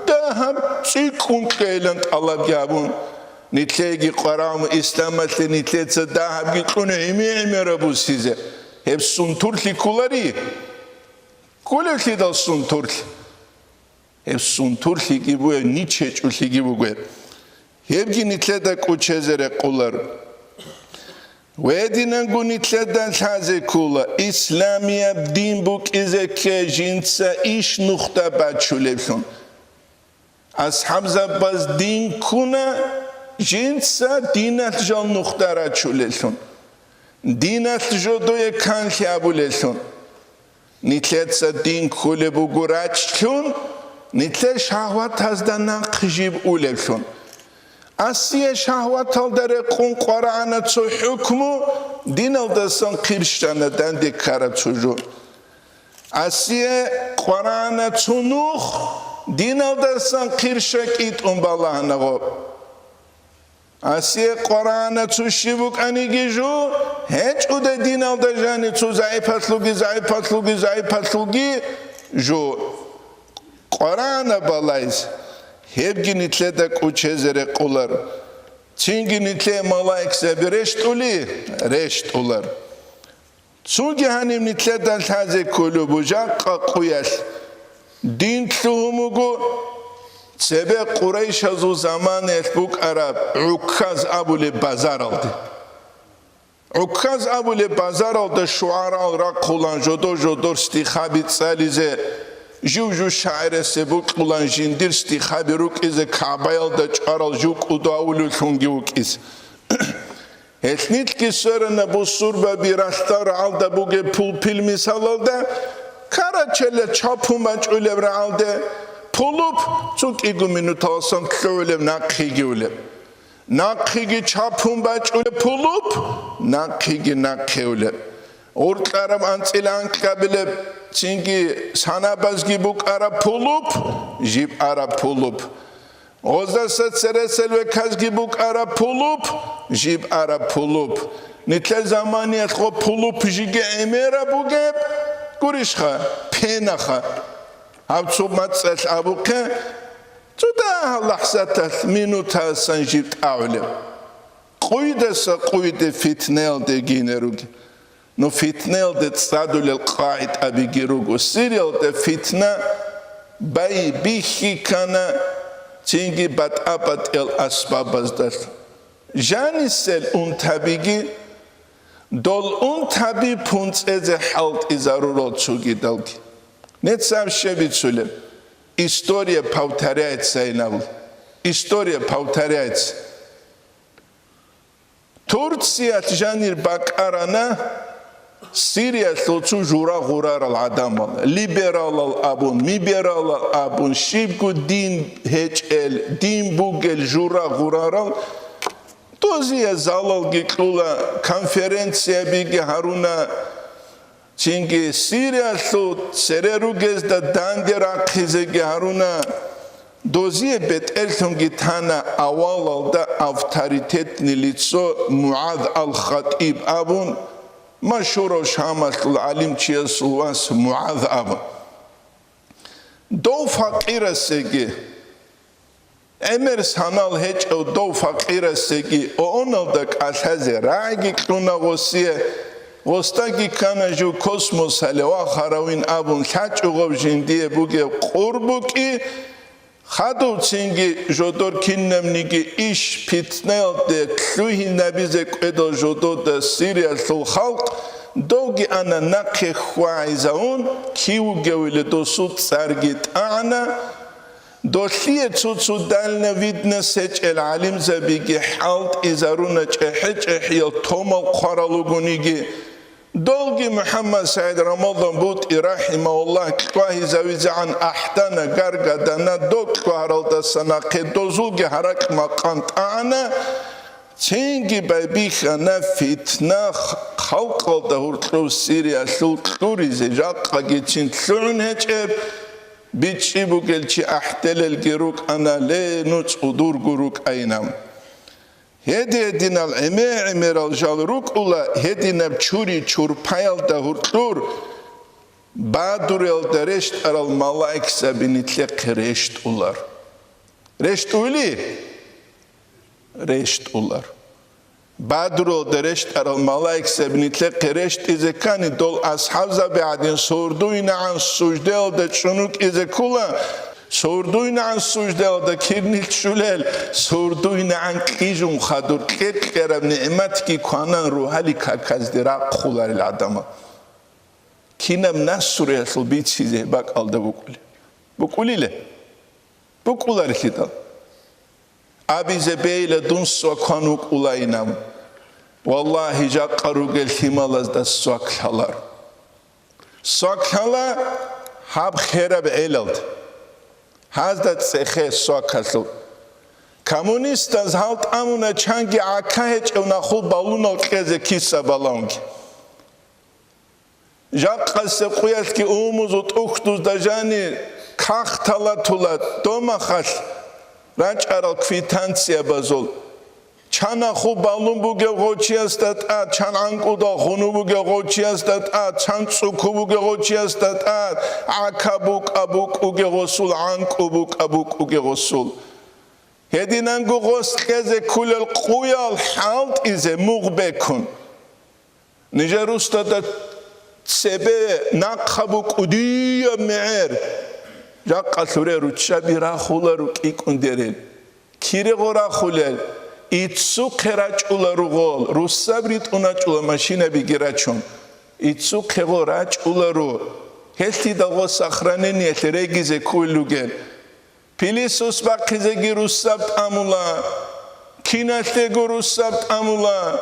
дагьаб цӀикӀкӀун кьейилан тӀалабги гьабун. Нилъееги къварагӀму исламалъе нилъеца дагьабги кьун гӀемер-гӀемераб бусизе. Гьеб сунтурлъи кколари? Кколевлъидал сунтурлъи? Гьеб сунтурлъиги бугеб, нич гьечӀолъиги бугеб. Гьебги нилъеда кӀучезе рекъолар. Гьединанго нилъеда лъазе ккола, исламияб дин букӀизе кке жинца иш нухда бачулеблъун. АсхӀабзабаз дин ккуна жинца диналъ жал нухда рачулеллъун. Диналъ жодое канлъи абулеллъун. Нилъеца дин кколеб буго рачӀлъун, нилъер шагьватазда нахъ жиб улеблъун. Асие шагьваталда рекъун къварагӀана цо хӀукму, диналдасан хъирщана данде ккараб цо жо. Асие къварагӀана цо нух, диналдасан хъирща кӀитӀун балагьана гъоб. Асие Къуръана цо щиб букӀаниги жо, гьечӀуда диналда жаниб цо загӀипалъулги, загӀипалъулги, загӀипалъулги жо. Къуръана балайз, гьебги нилъеда кӀучезе рекъолар. Цинги нилъее малаикзаби рещтӀули, рещтӀулар. Цоги гьаниб нилъеда лъазе кколеб буго жакъа къуялъ. Дин лъугьун буго цебе къурайшазул заманаялъ букӀараб ГӀукказ абулеб базаралде. ГӀукказ абулеб базаралда шугӀарал рахъулан жодор-жодор стихаби цӀализе, жив-жив шагӀирасе бокьулан жиндир стихаби рукӀизе, КагӀбаялда чӀварал жив кӀудо авулевлъунги вукӀизе. Гьелъ нилъги сверана бусурбаби ралъдал рагӀалда бугеб пулпил мисалалда, карачеле чапун бачӀулеб рагӀалде пулуп цо кӀиго минуталасан лъугӀулеб нахъеги улеб. Нахъеги чапун бачӀулеб пулуп, нахъеги нахъе улеб. Гъуркьараб анцӀила анкьабилеб, цинги санабазги букӀараб пулуп, жиб араб пулуп. Гъоздаса цересел веказги букӀараб пулуп, жиб араб пулуп. Нилъер заманиялъго пулуп жиги гӀемераб бугеб, гурищха, пенаха. Гьаб цо мацӀалъ абухъе, цо дагьал лахӀзаталъ, минутасан жиб тӀагӀулеб. Къуйдаса къуйде фитнаялде гине ругел. Ну, фитнаялде цӀадулел къагӀидабиги руго. Сириялда фитна байбихьи ккана цинги батӀа-батӀиял асбабаздалъун. Жанисел унтабиги, дол унтаби пунцӀезе хӀалтӀизарурал цогидалги. Нецав щеб бицулеб? История повторяется, инаб. История повторяется. Турциялъ жанир бакӀарана Сириялъул цо жура гъурарал гӀадамал, либералал абун, мибералал абун, щибго дин гьечӀел, дин бугел жура гъурарал. Дозие залалги кьула, конференциябиги гьаруна, цинги Сириялъул цере ругезда данде рахъизеги гьаруна. Дозие бетӀерлъунги тана авалалда авторитетный лицо МугӀаз ал-ХатӀиб абун, машгьурав Шамалъул гӀалимчиясул вас МугӀаз абун. Дов факъирасеги, гӀемер санал гьечӀев дов факъирасеги ООНалда кӀалъазе рагӀиги кьуна гъосие, гъосдаги ккана жив космосалде вахаравин абун лъачӀого жиндие бугеб къур букӀи, хадув цинги жодор кинабниги иш питнаялде лъугьинабизе кӀведал жодода Сириялъул халкъ, довги ана нахъе хьвагӀизавун, кив вугевили досул цӀарги тӀагӀана, долъие цо-цо дальновидность гьечӀел гӀалимзабиги хӀалтӀизаруна чӀехӀе-чӀехӀиял томал хъварал ругониги, долги МухӀаммад СагӀид Рамадан БутӀи рахӀимагьуллагь кьвагьизавизегӀан ахӀдана, гаргадана, доб кьвагьаралдаса нахъе дозулги гьаракь-макъан тӀагӀана, цинги байбихьана фитна халкъалда гьоркьов Сириялъул кьуризе, жакъагицин лъугӀун гьечӀеб, бичӀчӀи бугел чи ахӀделелги рукӀана, ле, ну цӀудурго рукӀайна. Гьедин-гьединал гӀемер-гӀемерал жал рукӀула гьединаб чури-чурпаялда гьоркьор, Бадруялда рещтӀарал малаикзаби нилъехъе рещтӀулар. РещтӀули? РещтӀулар. Бадруялда рещтӀарал малаикзаби нилъехъе рещтӀизе ккани, дол асхӀабзаби гӀадин сордуйнагӀан суждаялда чӀун вукӀизе ккола, сордуйнагӀан суждаялда кирнилъ щулел, сордуйнагӀан кьижун хадур кьер-кьераб нигӀматги кванан рогьалил каказде рахъуларел гӀадамал. Кинаб насуриялъул бицизе бакӀалда букӀулеб? БукӀулиле? БукӀуларилъидал. Абизе бейла дун свакан вукӀулайинаб. Валлагьи, жакъа ругел лъималазда свак лъалар. Свак лъала гьаб хераб гӀелалда. Гьазда цӀехе свакалъул. Коммунистаз гьал тӀамуна чанги гӀака гьечӀев нахул балунал кьезе киса балаунги. Жакъасеб къуялъги умузул тӀухьдузда жани кахтала тула домахалъ рачӀарал квитанциябазул. чан аху балун бугев гъочиясда тӀад, чан гӀанкӀудал хунуб бугев гъочиясда тӀад, чан цӀуку бугев гъочиясда тӀад, гӀака букӀа букӀуге гъосул, гӀанкӀу букӀа букӀуге гъосул. Гьединанго гъос кьезе ккулел къуял хӀалтӀизе мугъ бекун. Нижер русдада цебе нахъа букӀудияб мегӀер, жакъа лъуре руччаби рахуларо кӀикӀундерел. Кире гъо рахулел, иццухъе рачӀула ругъол, руссаб ритӀун рачӀула машинабиги рачун. Иццухъе гъо рачӀуларо, гьелъидал гъо сохранениялъе регизе кколел ругел. Пилисос бахъизеги руссаб тӀамула, киналъего руссаб тӀамула,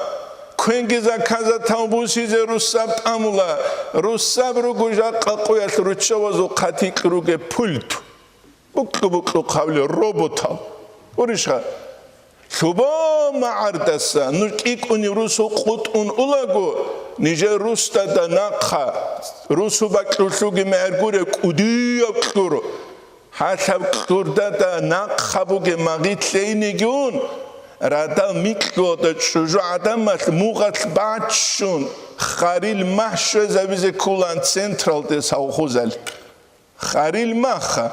квенги заказатал бусизе руссаб тӀамула, руссаб руго жакъа къуялъ руччабазул хъатикь ругеб пульт. Букьу-букьу хъавле роботал. Уришха, лъубо магӀардаса нуж кӀикӀунив русу къутӀун улаго, нижер русдада нахъа, русу бакьулъуги мегӀергуре кӀудияв кьуро. Гьалаб кьурдада нахъа бугеб магъилъейнигун, радал микьуалда чӀужугӀадамалъ мугъалъ баччун, харил махӀ щвезабизе ккулан централде совхозалъ. Харил махха,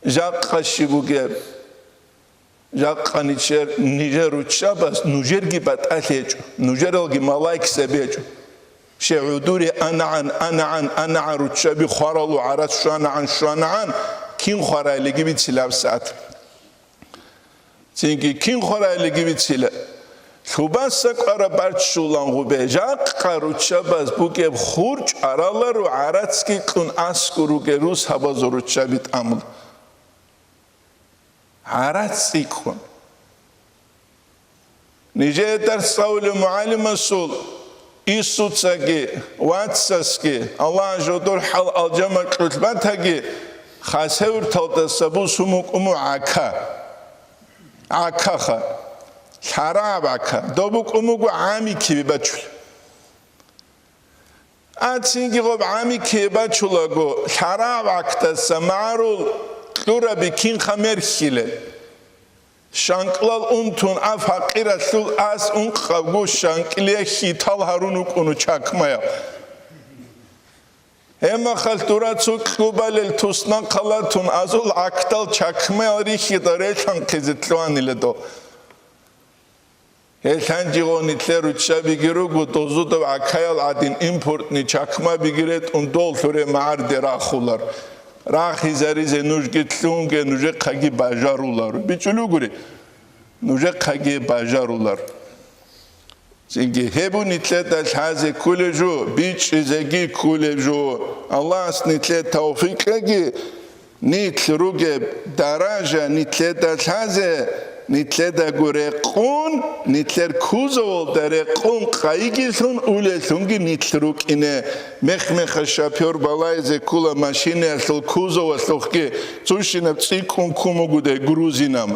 жакъа щиб бугеб? Жакъа ничер, нижер руччабаз нужерги батӀалъи гьечӀо, нужералги малаикзаби гьечӀо. Щай гӀодоре анагӀан, анагӀан, анагӀан руччаби хваралу гӀарац щванагӀан, щванагӀан, кин хварайлиги бицилаб сагӀат. Цинги кин хварайлиги бицила. Лъубаса кӀвараб барччулан гъубе, жакъа руччабаз бугеб хур чӀвараларо гӀарацги кьун аскӀор ругел рус гьабазул руччаби тӀамул. ГӀарац цӀикӀкӀун. Нижее дарс цӀалулев мугӀалимасул иссуцаги, вацасги, Аллагь жодор хӀал алжамакьулъ батаги, Хасавюрталдаса бусун букӀун буго гӀака. ГӀакаха. ЛъарагӀаб гӀака. Доб букӀун буго гӀами кибе бачулеб. Ацинги гъоб гӀами кибе бачулаго, лъарагӀаб гӀакдаса магӀарул кьураби кинха мерхьилел. Щанкьлал унтун а факъиралъул ас ункъабго щанкьлие хьитал гьарун вукӀуна чакмаяв. Гьебмахалъ дура цо кьубалел туснахъалда тун азул гӀакдал чакмаял рихьида релъанхъизе лъугьанила дов. Гьел гьанжего нилъер руччабиги руго, дозудав гӀакаял гӀадин импортный чакмабиги ретӀун доллъуре магӀарде рахулар. Рахизаризе нужги лъунге, нужехъаги бажарулар. БичӀчӀулев гури, нужехъаги бажарулар. Цинги гьеб нилъеда лъазе кколеб жо, бичӀчӀизеги кколеб жо. Аллагьас нилъее тавфикъ кьеги, нилъ ругеб даража нилъеда лъазе, нилъедаго рекъон, нилъер кузовалда рекъон къайгилъун улеллъунги нилъ рукӀине. Мех-меха шофёр балайзе ккола машинаялъул кузовалъухъги, цущинаб цӀикӀкӀун ккун бугодай грузинам.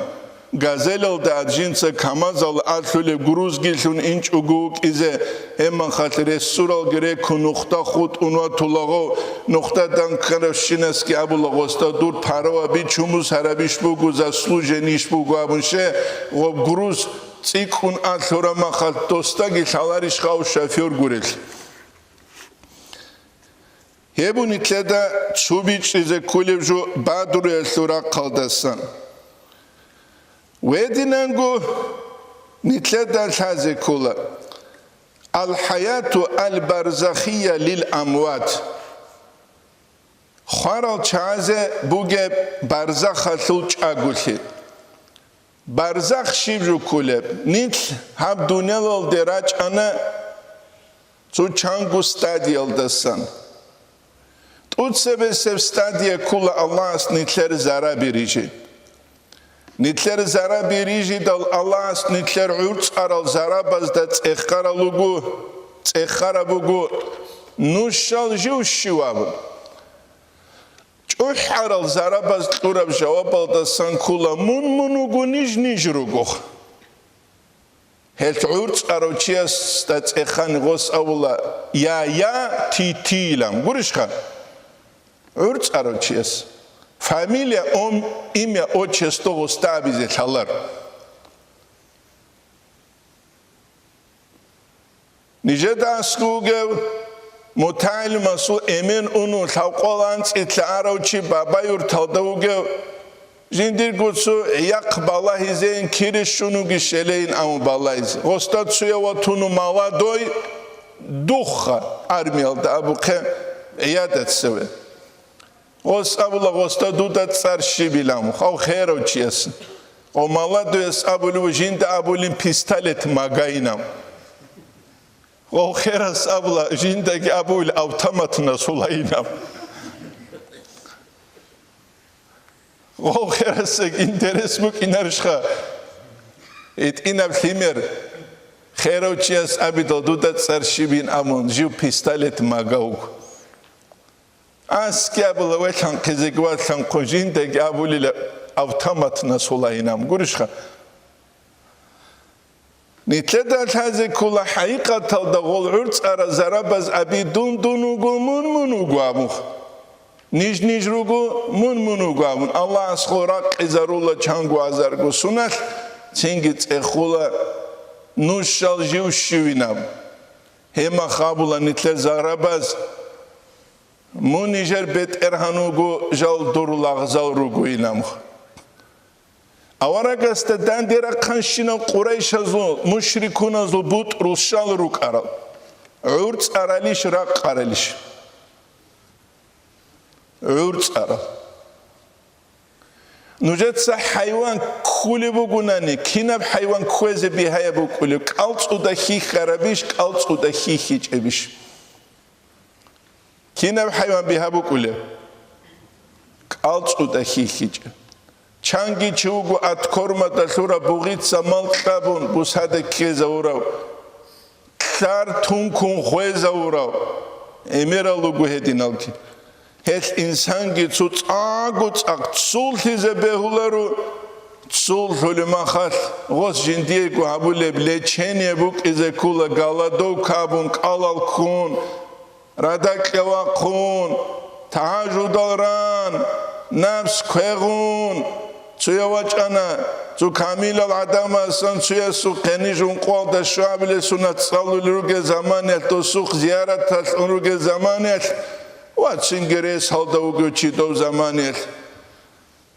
Газелалда ад жинца КамАЗал алъулеб грузгилъун инчӀого вукӀизе, гьебмахалъ ресуралги рекун нухда хутӀун ватулаго, нухда данкарабщинасги абулаго, гъосда дур парава бичун бусарабищ буго, заслуженищ буго абун, щай гъоб груз цӀикӀкӀун алъурамахалъ досдаги лъаларищ гъав шофёр гурелъ. Гьеб нилъеда цо бичӀчӀизе кколеб жо Бадруялъул рахъалдасан. Гьединанго нилъеда лъазе ккола: «Ал-хӀаяту ал-барзахия лил-амват». Хварал чагӀазе бугеб барзахалъул чӀаголъи. Барзах щиб жо кколеб? Нилъ гьаб дунялалде рачӀана цо чанго стадиялдасан. ТӀуцебесеб стадия ккола Аллагьас нилъер зараби рижи. Нилъер зараби рижидал Аллагьас нилъер гӀурцӀарал зарабазда цӀехарал руго, цӀехараб буго, нушал жив щив абун. ЧӀухӀарал зарабаз кьураб жавабалдасан ккола: «Мун мун вуго, ниж ниж руго». Гьелъ гӀурцӀарав чиясда цӀехани гъос абула: «Я, я, ти, ти», — илан. Гурищха? ГӀурцӀарав чияс. Фамилия, ом-, имя, отчество гъосда абизе лъалар. Нижеда аскӀов вугев, мутагӀилмасул эмен уну лъавкъол анцӀила арав чи баба-юрталда вугев, жиндирго цо яхъ балагьизейин кире щун вугищ элейин абун балагьизе. Гъосда цуяв ватуну маладой духха армиялда абухъе гӀиядат цеве. Гъос абула, гъосда дуда цӀар щибилан, гъав херав чияс. Гъов маладуяс абулев жинда абулин пистолет магайинав. Гъов херас абула жиндаги абуил автомат насулайинав. Гъов херасег интерес букӀинарищха? ИтӀинаб лъимер, херав чияс абидал дуда цӀар щибин абун, жив пистолет магавг. Аскиабула велъанхъизеги валъанхъун жиндаги абулила автомат насулайинам гурищха? Нилъеда лъазе ккола хӀакъикъаталда гъол гӀурцӀара зарабаз аби дун дун вуго, мун мун вуго абун. Ниж ниж руго, мун мун вуго абун. Аллагьас гъол ракъизарула чанго азарго суналъ, цинги цӀехула нушал жив щивинаб. Гьемах абула нилъер зарабаз. Мун нижер бетӀергьан вуго, жал дур лагъзал ругойилан. Аварагасда данде рахъанщинал къурайшазул, мушрикуназул бутӀрул щал рукӀарал. ГӀурцӀаралищ, ракъаралищ? ГӀурцӀарал. Нужеца хӀайван ккулеб бугунани, кинаб хӀайван кквезе бигьаяб букӀулеб? КӀалцӀуда хьихьарабищ, кӀалцӀуда хьихьичӀебищ? Кинаб хӀайван бигьа букӀулеб? КӀалцӀуда хьихьичӀеб. Чанги чи вуго аткормада лъураб бугъица мал кьабун бусада ккезавурав, лъар тункун хвезавурав, гӀемерал руго гьединалги. Гьелъ инсанги цо цӀакъго цӀакъ цуллъизе бегьуларо, цуллъулеб махалъ гъос жиндиего гьабулеб лечение букӀизе ккола, голодовка абун, кӀалал ккун, радакье вахъун, тагьажудал ран, напс квегъун. Цуяв вачӀана, цо камилал гӀадамасан цуясухъе ниж ункъоялда щвабилеб сунат цӀалулел ругел заманиялъ, досухъ зияраталъ ун ругел заманиялъ, ва цинги рес гьалда вугев чи дов заманиялъ.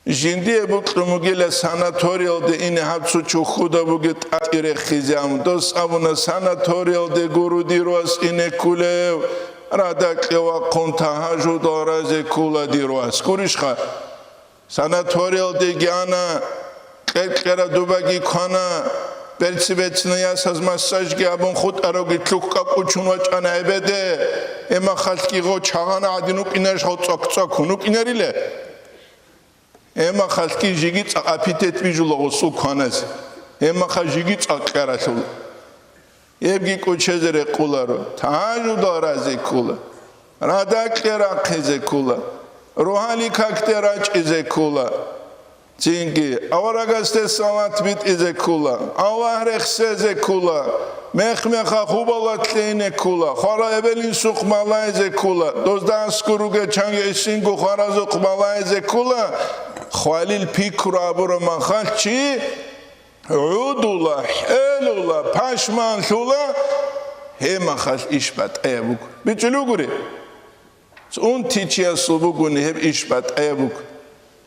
Жиндие букьун бугила санаториялде ине гьаб цо чухуда буги тӀатӀи рехизе, амма дос абуна, санаториялде гуро дир вас ине ккулев, радакье вахъун тагьажудал разе ккула дир вас. Гурищха? Санаториялдеги ана, кьер-кьера дубаги квана, берци-берцина ясаз массажги абун хутӀаравги лъухъ кӀакӀучун вачӀана гӀебеде, гьемахалъги гъо чагъана гӀадин вукӀинарищ гъо цӀок-цӀокун вукӀинариле? Гьемахалъги жиги цӀакъ аппетит бижула гъосул кваназе, гьемаха жиги цӀакъ кьаралъула. Гьебги кӀочезе рекъоларо, тагьажудал разе ккола, радакье рахъизе ккола, рогьалил какде рачӀизе ккола, цинги аварагасде салат битӀизе ккола, Аллагь рехсезе ккола, мех-меха хубалат лъейне ккола, хварал эбел-инсухъ балагьизе ккола, дозда аскӀор ругел чанги гӀисинго хваразухъ балагьизе ккола, хвалил пикру абураб махалъ чи гӀодула, хӀелула, пашманлъула, гьеб махалъ иш батӀаяб буго. БичӀчӀулев гури? Унти чиясул бугони гьеб иш батӀаяб буго.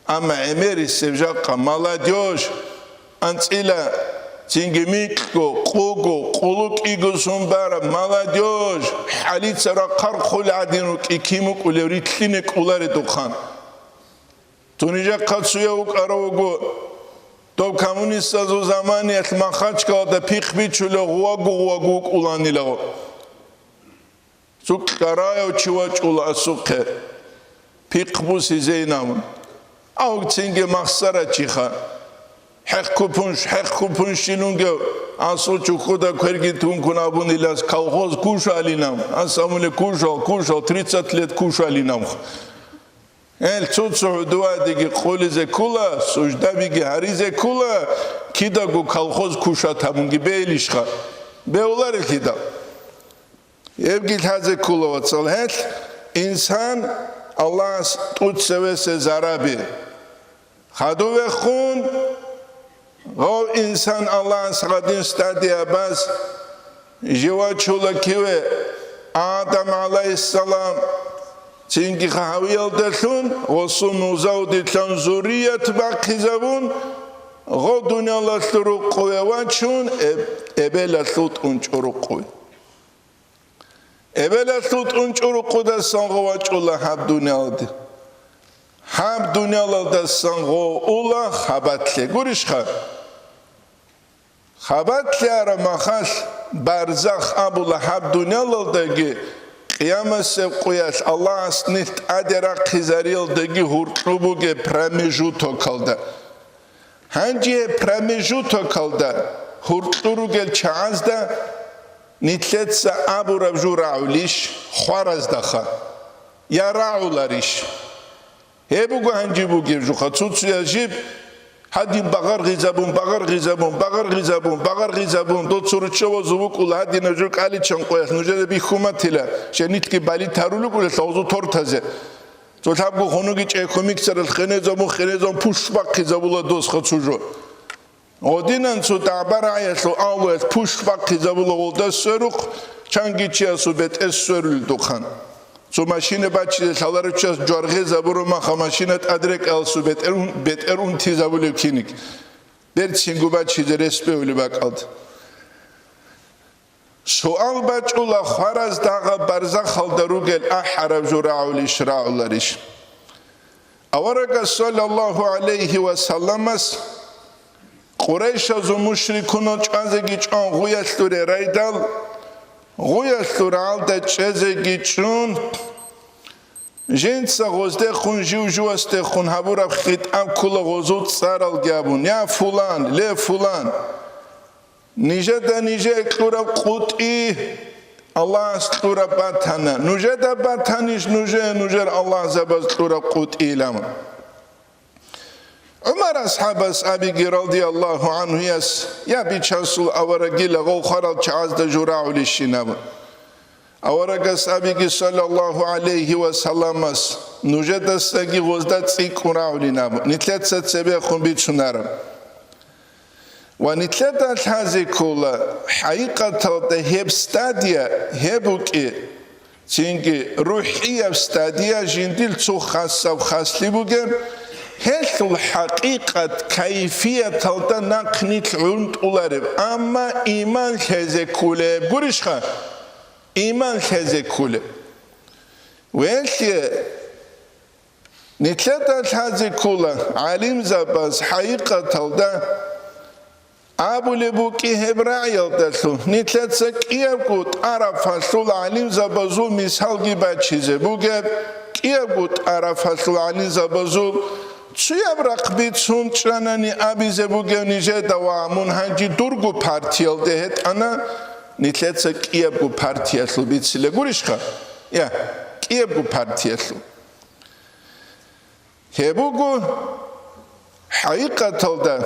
Амма гӀемерисеб жакъа молодёжь, анцӀила цинги микьго, къого, къулу кӀиго сон бараб молодёжь, хӀалица рахъархъулел гӀадин рукӀи кин букӀулев рилълъине кӀоларедухъан. Цо нижехъа цуяв вукӀарав вуго, дов коммунистазул заманиялъ Махачкалада пихъ бичулев гъувагу-гъувагу вукӀуланилаго. Цо кьараяв чи вачӀула асухъе, пихъ бусизейин абун. Авцинги махсарачиха. ХӀехъ купунш-, хӀехъ купунщилунги асул чухъуда кверги тункун абунилас колхоз кушалинам. Ас абуни кушал, кушал, тридцать лет кушалинам. Гьел цо-цо гӀудувадеги къулизе ккула, суждабиги гьаризе ккула, кидаго колхоз кушат гьабунги бейилищха? Бевларелъидал. Гьебги лъазе ккула, вацал, гьелъ инсан Аллагьас тӀуцевесе зараби. Хадув вехун, гъов инсан Аллагьас гъадин стадиябаз Жив вачула киве Адам гӀалайгьиссалам, цинги Хавиялдалъун гъосул нузаудилъан зуррият бахъизабун, гъо дуниялалъул рукъуве вачун, эб-, эбелалъул тӀунчӀо рукъуве. Эбелалъул тӀунчӀо рукъудасан гъо вачӀула гьаб дуниялде. Гьаб дуниялалдасан гъо ула хабалъе. Гурищха? Хабалъе араб махалъ, барзах абула гьаб дуниялалдаги, къиямасеб къуялъ Аллагьас нилъ тӀаде рахъизариялдаги гьуркьу бугеб промежутокалда. Гьанже гьеб промежутокалда гьуркьу ругел чагӀазда нилъеца абураб жо рагӀулищ хвараздаха, я рагӀуларищ? Гьеб буго гьанже бугеб жуха, цо-цояз жиб гьадин багъаргъизабун, багъаргъизабун, багъаргъизабун, багъаргъизабун, дол цо руччабазул букӀула гьадинаб жо кӀаличан къоялъ нужеда бихьун батила, жинцаги бали тарулукӀула лъагьузул тортазе. Цо лъабго хунуги чӀехо миксералъ хенезабун, хенезабун пуш бахъизабула досха цо жо. Гъодинан цо дагӀба-рагӀиялъул авлуялъ пуш бахъизабула гъолда сверухъ, чанги чиясул бетӀер сверулел духъан. Цо машина бачизе лъаларев чияс жваргъезабураб маха машина тӀадрекӀалъул бетӀер ун-, бетӀер унтизабулев киник. Берцинго бачизе рес бегьулеб бакӀалда. Суал бачӀула, хвараздагъа барзахалда ругел ахӀараб жо рагӀулищ, рагӀуларищ? Аварагас, саллаллагьу гӀалайгьи ва салламас, Къурайшазул мушрикунал чӀвазеги чӀван гъуялъуре райдал, гъуялъур гьалда чӀезеги чӀун, жинца гъоздехун, жив-живасдехун гьабураб хитӀаб ккула гъозул цӀаралги абун: «Я фулан, ле фулан!» Нижеда нижее кьураб къутӀи Аллагьас кьураб батана. Нужеда батанищ нужее нужер аллагьзабаз кьураб къутӀи? Илан. ГӀумар асхӀабас абиги, радияллагьу гӀанхуяс, я Бичасул аварагила, гъов хварал чагӀазда жо рагӀулищин абун. Аварагас абиги, саллаллагьу гӀалайгьи ва салламас, нужедасаги гъозда цӀикӀкӀун рагӀулин абун, нилъеца цебехун бицунараб. Ва нилъеда лъазе ккола, хӀакъикъаталда гьеб стадия гьеб букӀи, цинги рухӀияб стадия жиндир цо хасаб хаслъи бугеб, гьелъул хӀакъикъат, кайфияталда нахъ нилъ гӀунтӀулареб, амма иман лъезе кколеб гурищха? Иман лъезе кколеб. Велъе, нилъеда лъазе ккола, гӀалимзабаз хӀакъикъаталда абулеб букӀи гьеб рагӀиялдалъун, нилъеца кӀиябго тӀарафалъул гӀалимзабазул мисалги бачизе бугеб, кӀиябго тӀарафалъул гӀалимзабазул цояб рахъ бицун чӀанани абизе бугеб нижеда, ва мун гьанже дурго партиялде гьетӀана, нилъеца кӀиябго партиялъул бицила гурищха? Я, кӀиябго партиялъул. Гьеб буго, хӀакъикъаталда,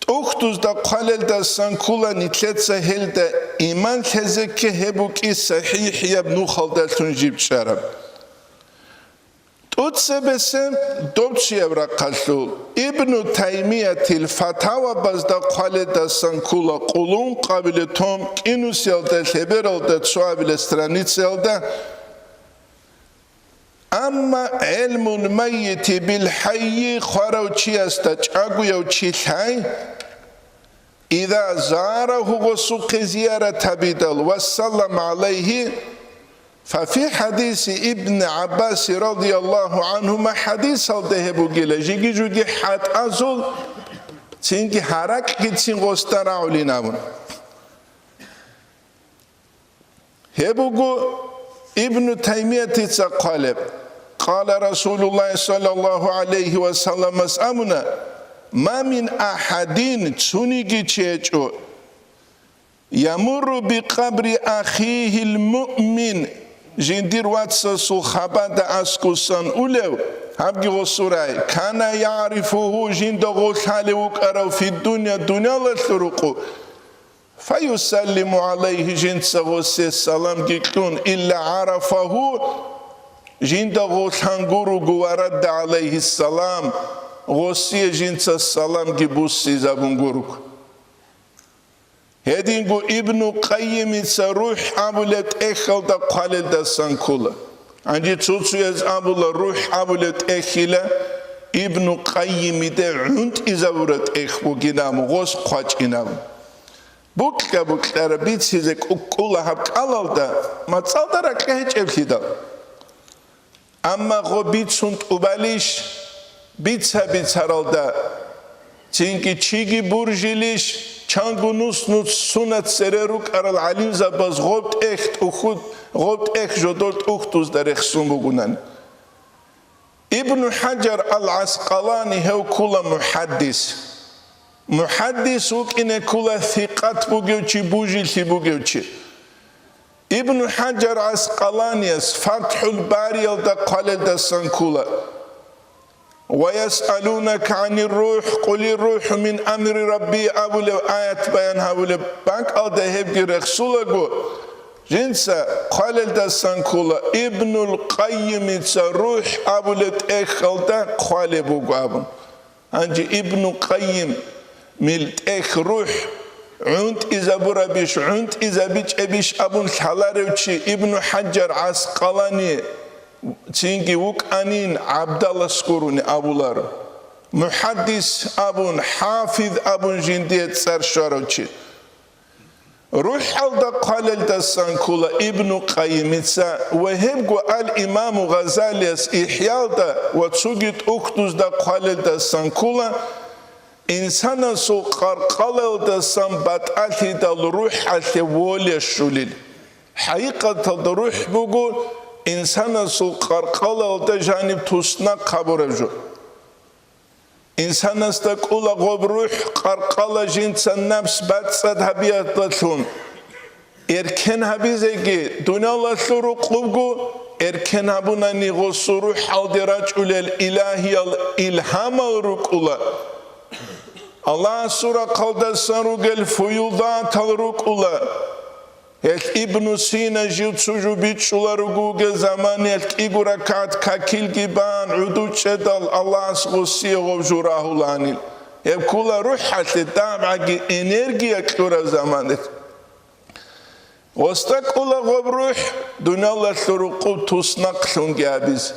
тӀухьдузда хъвалелдасан ккола нилъеца гьелда иман лъезе кке, гьеб букӀи сахӀихӀияб нухалдалъун жиб чӀараб. ТӀуцебесеб добцояб рахъалъул Ибну Таймиятил фатавабазда хъвалелдасан ккола къулун къабиле том кӀинусиялда лъебералда цоабиле страницаялда: «Амма гӀилмул маййити бил хӀаййи, хварав чиясда чӀагояв чи лъай, иза зарагьу, гъосухъе зиярат гьабидал, ва саллам гӀалайгьи, фа фи хӀадиси Ибн ГӀаббаси радияллагьу гӀанхума», хӀадисалда гьеб бугила, жиги-жуги хӀатӀазул, цинги гьаракьгицин гъосда рагӀулин абун. Гьеб буго Ибну Таймиятица хъвалеб. Къала Расулуллагь саллаллагьу гӀалайгьи ва салламас абуна: «Ма мин ахӀадин», цониги чи гьечӀо, «ямурру би къабри ахигьил муъмин», жиндир вацасул хабада аскусан улев, гьабги гъосул рагӀи, «кана ягӀрифугьу», жинда гъо лъалев вукӀарав, «фиддуня», дуниялалъул рукъу, «фаюсаллиму гӀалайгьи», жинца гъосе саламги кьун, «илла гӀарафагьу», жинда гъо лъан гуруго, «ва радда гӀалайгьиссалам», гъосие жинца саламги буссизабун гуруго. Гьединго Ибну Къаййимица рухӀ абулеб тӀехьалда хъвалелдасан ккола. Гьанже цо-цояз абула, рухӀ абулеб тӀехьила Ибну Къаййимиде гӀунтӀизабураб тӀехь бугин абун, гъос хъвачӀин абун. Букьа-букьара бицизе кӀукӀкӀула гьаб кӀалалда, мацӀалда ракьа гьечӀеблъидал. Амма гъо бицун тӀубалищ, бица-бицаралда, цинги чиги буржилищ, чанго нус-нус сунат цере рукӀарал гӀалимзабаз гъоб тӀехь тӀухьу-, гъоб тӀехь жодор тӀухьдузда рехсун бугунани. Ибну ХӀаджар ал-ГӀаскъалани гьев ккула мухӀаддис. МухӀаддис вукӀине ккула сикъат бугев чи, бужилъи бугев чи. Ибну ХӀаджар ГӀаскъаланияс ФатхӀул Бариялда хъвалелдасан ккола: «Ва ясъалунака гӀанир рухӀ, къулир рухӀу мин амри Рабби» абулев аят баян гьавулеб бакӀалда гьебги рехсулаго, жинца хъвалелдасан ккола Ибнул Къаййимица рухӀ абулеб тӀехьалда хъвалеб буго абун. Гьанже Ибну Къаййимил тӀехь рухӀ гӀунтӀизабурабищ, гӀунтӀизабичӀебищ абун лъаларев чи Ибну ХӀаджар ГӀаскъалани цинги вукӀанин, ГӀабдалас гурони абуларо. МухӀаддис абун, хӀафиз абун жиндие цӀар щварав чи. РухӀалда хъвалелдасан ккола Ибну Къаййимица ва гьебго ал-Имаму Гъазалияс ИхӀялда ва цоги тӀухьдузда хъвалелдасан ккола, инсанасул къаркъалаялдасан батӀалъидал рухӀалъе воля щолил. ХӀакъикъаталда рухӀ буго инсанасул къаркъалаялда жаниб туснахъ гьабураб жо. Инсанасда кӀула гъоб рухӀ, къаркъала жинца напс бацӀцӀад гьабиялдалъун. Эркен гьабизеги дуниялалъул рукъубго, эркен гьабунани гъосул рухӀалде рачӀулел илагьиял илгьамал рукӀула. Аллагьасул рахъалдасан ругел фуюдатал рукӀула. Гьелъ Ибну Сина жив цо жо бичӀчӀуларо вугел заманаялъ кӀиго ракагӀат какилги бан гӀуду чӀедал Аллагьас гъосие гъов жо рагьуланил. Гьеб ккула рухӀалъе дагӀбаги энергия кьураб заманалъ. Гъосда кӀула гъоб рухӀ дуниялалъул рукъуб туснахълъунги гьабизе.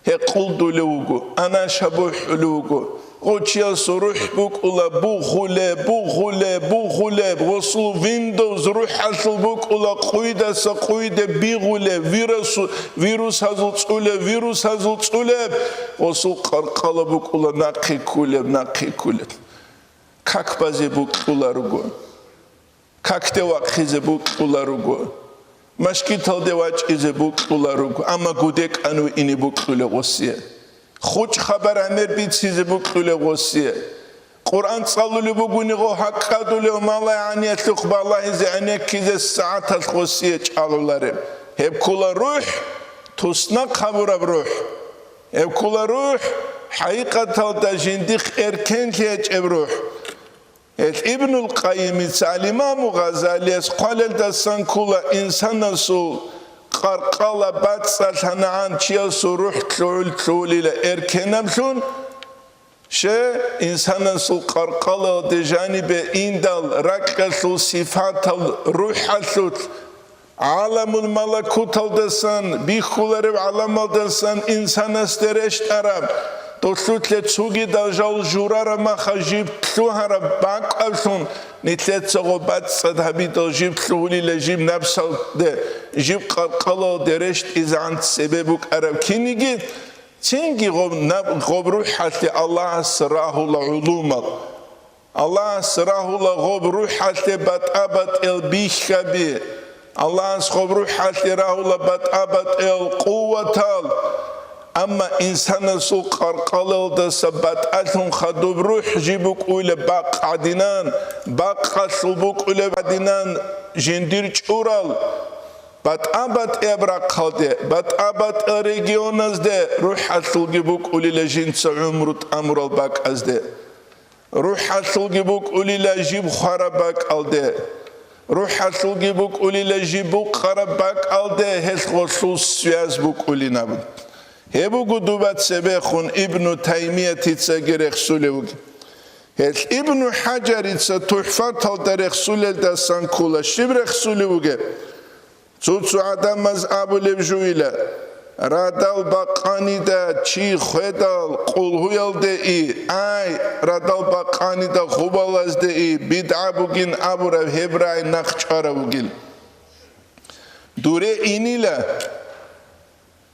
Гьекъулдулев вуго, анаш гьабухӀулев вуго. Гъочиясул рухӀ букӀула бугъулеб, бугъулеб, бугъулеб. Гъосул Windows рухӀалъул букӀула къуйдаса къуйде бигъулеб, вирусу-, вирусазул цӀулеб, вирусазул цӀулеб. Гъосул къаркъала букӀула нахъе ккулеб, нахъе ккулеб. Как базе букьуларого. Какде вахъизе букьула руго, машгиталде вачӀизе букьула руго, амма гудекӀан виине букьулев гъосие. ХучӀ хабар гӀемер бицизе букьулев гъосие. Къуръан цӀалулев бугони гъо гьакъадулев, малай гӀаниялъухъ балагьизе гӀенеккизе сагӀаталъ гъосие чӀалулареб. Гьеб ккула рухӀ, туснахъ гьабураб рухӀ. Гьеб ккула рухӀ, хӀакъикъаталда жиндихъ эркенлъи гьечӀеб рухӀ. Гьел Ибнул Къайимица ал-Имаму Гъазалияс хъвалелдасан ккула инсанасул къаркъала бацӀцӀалъанагӀан чиясул рухӀ лъугӀул-лъугӀулила эркенаблъун, ще, инсанасул къаркъалаялде жанибе индал ракьалъул сифатал рухӀалъулъ, гӀаламул малакуталдасан, бихьуларев гӀаламалдасан инсанасде рещтӀараб, долъулъе цогидал жал журараб маха жиб лъугьараб бакӀаблъун, нилъецаго бацӀцӀад гьабидал жиб лъугьулила жиб напсалде, жиб къаркъалалде рещтӀизегӀан цебе букӀараб киниги, цинги гъоб-, наб-, гъоб рухӀалъе Аллагьас рагьула гӀулумал. Аллагьас рагьула гъоб рухӀалъе батӀа-батӀел бихьаби. Аллагьас гъоб рухӀалъе рагьула батӀа-батӀел къуватал. Амма инсанасул къаркъалалдаса батӀалъун хадуб рухӀ жиб букӀуйла бакъ гӀадинан, бакъалъул букӀулеб гӀадинан жиндир чӀурал, батӀа-батӀияб рахъалде, батӀа-батӀияб регионазде рухӀалъулги букӀулила жинца гӀумру тӀамурал бакӀазде. РухӀалъулги букӀулила жиб хвараб бакӀалде, рухӀалъулги букӀулила жиб букъараб бакӀалде гьелъ гъолъул связь букӀулин абун. Гьеб буго дуба цебехун Ибну Таймиятицаги рехсулев вугеб. Ил Ибну ХӀажарица ТухӀфаталда рехсулелдасан ккола, щиб рехсулев вугеб? Цо-цо гӀадамаз абулеб жуйила: «Радал бакъанида чи хведал къулгьуялде и, ай, радал бакъанида хубалазде и, бидгӀа бугин абураб гьеб рагӀи нахъ чӀварав вугил». Дуре инила,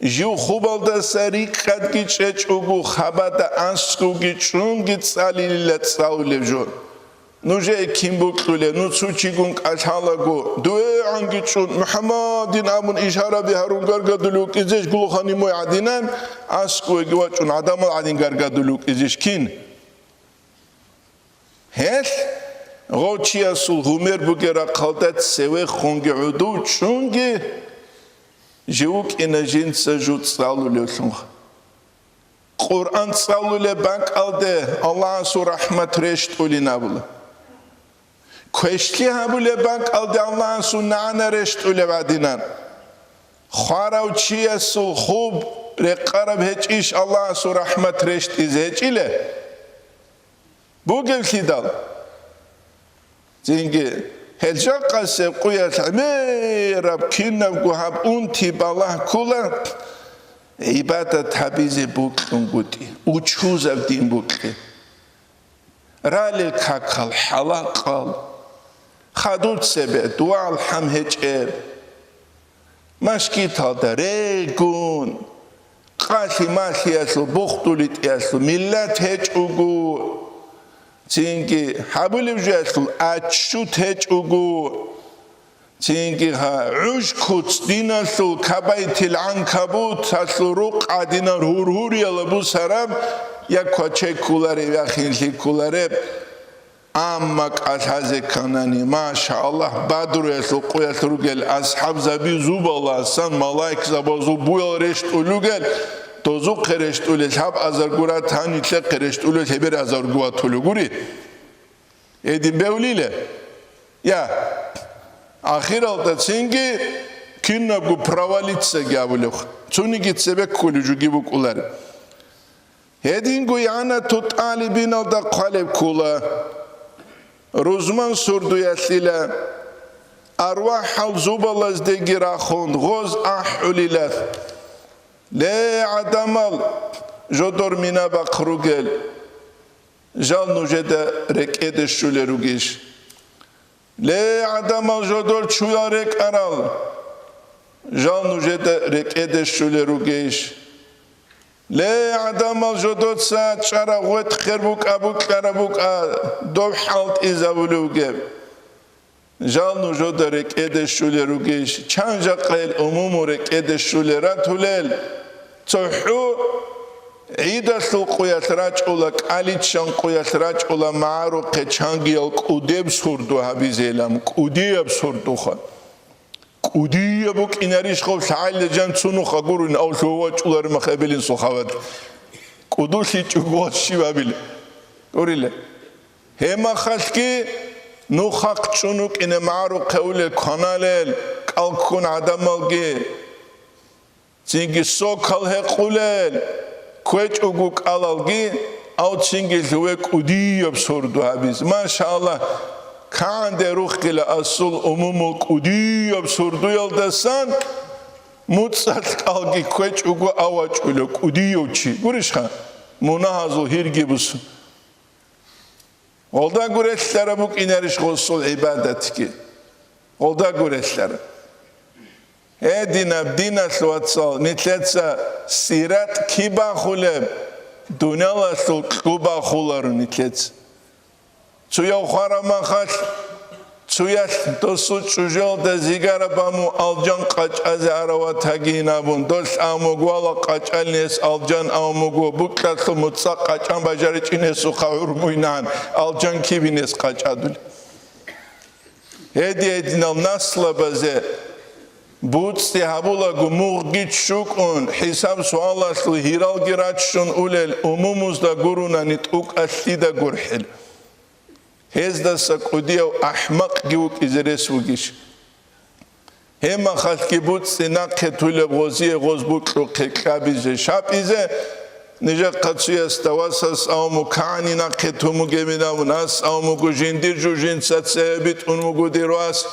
жив хубалдаса рикӀкӀадги чӀечӀого, хабада аскӀовги чӀунги цӀалилила цӀалулев жо. Нужее кин букьулев, нуцу чигун кӀалъалаго, дугӀангичӀун, МухӀаммадин абун ишараби гьарун гаргадулев кӀизеш гулухани мой гӀадинан, аскӀовеги вачӀун гӀадамал гӀадин гаргадулев кӀизеш кин? Гьелъ гъов чиясул гьумер бугеб рахъалда цевехунги гӀодов чӀунги жив вукӀина жинца жо цӀалулевлъун. Къуръан цӀалулеб бакӀалде Аллагьасул рахӀмат рещтӀулин абула. Квешлъи гьабулеб бакӀалде Аллагьасул нагӀана рещтӀулеб гӀадинан. Хварав чиясул хуб рекъараб гьечӀищ Аллагьасул рахӀмат рещтӀизе гьечӀила? Бугевлъидал. Цинги гьел жакъасеб къуялъ гӀемераб кинабго гьаб унти балагь ккола, гӀибадат гьабизе бокьунгутӀи, учузаб дин букьи. Ралел какал, хӀалакъал, хадуб цебе дугӀал хӀам гьечӀеб. Машгиталда регун, къалъи-малъиялъул, бухдулитӀиялъул миллат гьечӀого, цинги гьабулеб жоялъул отчут гьечӀого, цинги гьа гӀуж-куц диналъул кабайтил гӀанкабуталъул рукъ гӀадинал гьургьурияла бусараб, я квачай кколареб, я хинлъи кколареб. Амма кӀалъазе кканани, машааллагь, Бадруялъул къуялъ ругел асхӀабзаби зубаласан малаикзабазул буял рещтӀулел ругел, дозухъе рещтӀулел гьаб азарго ратани, нилъехъе рещтӀулел гьебер азарго ватулел гури. Гьедин бевлила? Я, ахиралда цинги кинабго провалицаги абулев, цониги цебе кколев жуги букӀулареб. Гьединго ИгӀанату тӀалибиналда хъвалеб ккола, рузман сурдуялъила, арвахӀал зубалаздеги рахун гъоз ахӀулила. Ле, гӀадамал, жодор минабахъ ругел, жал нужеда рекӀеде щулел ругищ? Ле, гӀадамал, жодор чуял рекӀарал, жал нужеда рекӀеде щулел ругейищ? Ле, гӀадамал, жодоца чӀараб гъветӀ хер букӀа, букьараб букӀа, доб хӀалтӀизабулев вугеб? Жал нужеда рекӀеде щулел ругейищ? Чан жакъа гьел умуму рекӀеде щулел ратулел? ЦохӀо гӀидалъул къуялъ рачӀула, кӀаличчан къуялъ рачӀула магӀарухъе чангиял кӀудеб сурду гьабизелан, кӀудияб сурдуха. КӀудияб букӀинарищ гъаб лъагӀалилан жан цунуха гурин, ав лъугьа вачӀуларимах эбелин сухавад. КӀудулъичӀого щиб абилеб? Гурила. Гьебмахалъги нухахъ чӀун вукӀине магӀарухъе улел кваналел, кӀал ккун гӀадамалги. Цинги сокал гьекъулел, квечӀого кӀалалги, ав цинги лъугьа кӀудияб сурду гьабиз. Машааллагь, кагӀанде рухъила асул умумул кӀудияб сурдуялдасан муцӀалъ кӀалги квечӀого ав вачӀула кӀудияв чи. Гурищха? Мунагьазул гьирги бусун. Гъолда гурелъараб букӀинарищ гъосул гӀибадатги? Гъолда гурелъараб. Гьединаб диналъ вацал, нилъеца сиратӀ киб бахулеб, дуниялалъул кьу бахуларо нилъеца. Цуяв хварамахалъ, цуялъ досул чӀужуялда зигара баму алжан къачӀазе арават гьагин абун, долъ амуг вала къачӀалнес алжан амуго, букьалъу муцӀа къачӀан бажаричӀинесухъа гӀурмуйнан, алжан кибинес къачӀадули. Гьеди-гьединал наслабазе буцӀцӀи гьабулаго мугъги чӀукӀун, хӀисаб-суалалъул гьиралги раччун улел умумузда гурунани тӀукӀалъида гурхӀел. Гьездаса кӀудияв ахӀмакъги вукӀизе рес вугищ? Гьебмахалъги буцӀцӀи нахъе тулеб гъозие гъоз букьухъе кьабизе, шапӀизе, Нижехъа цуясда васас авму кагӀани нахъе тун бугебин абун, ас авмуго жиндир жужинца цебе битӀун буго дир вас.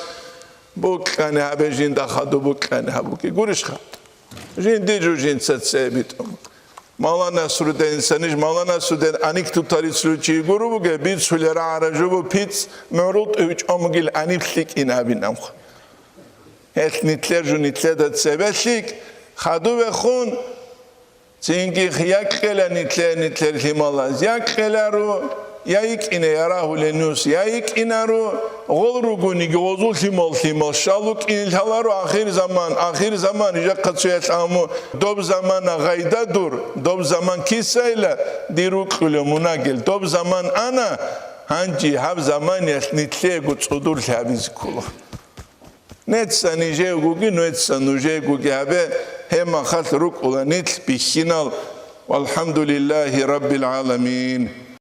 Букьани гьабе жинда хадуб букьани гьабуге. Гурищха? Жиндир жужинца цебе битӀун. Мала Насрудин, саниж Мала Насрудин аниктутарицлъул чи гуру буге, бицуле рагӀара жубу пицӀ мугӀрул тӀуьвчӀомугил аниб лъикӀин абин амха. Гьелъ нитлъер жу нитлъеда цебе лъикӀ, хадубехун, цинги я кьела нитлъе-, нитлъер лъималаз, я кьеларо, я йикӀине, я рагьуле нус, я йикӀинаро, гъол ругониги гъозул лъимал-лъимал, щал вукӀине лъаларо ахир заман, ахир заман, жакъа цоялъ аму, доб замана гъайда дур, доб заман кисайла, дир рукьула мунагел, доб заман ана, гьанжи гьаб заманиялъ нитлъего цӀудурлъи гьабизе ккола. Неца нижевгоги, нуеца нужевгоги гьабе, гьеб махалъ рукӀула нилъ бихьинал. ВалхӀамдулиллагьи раббил гӀаламин.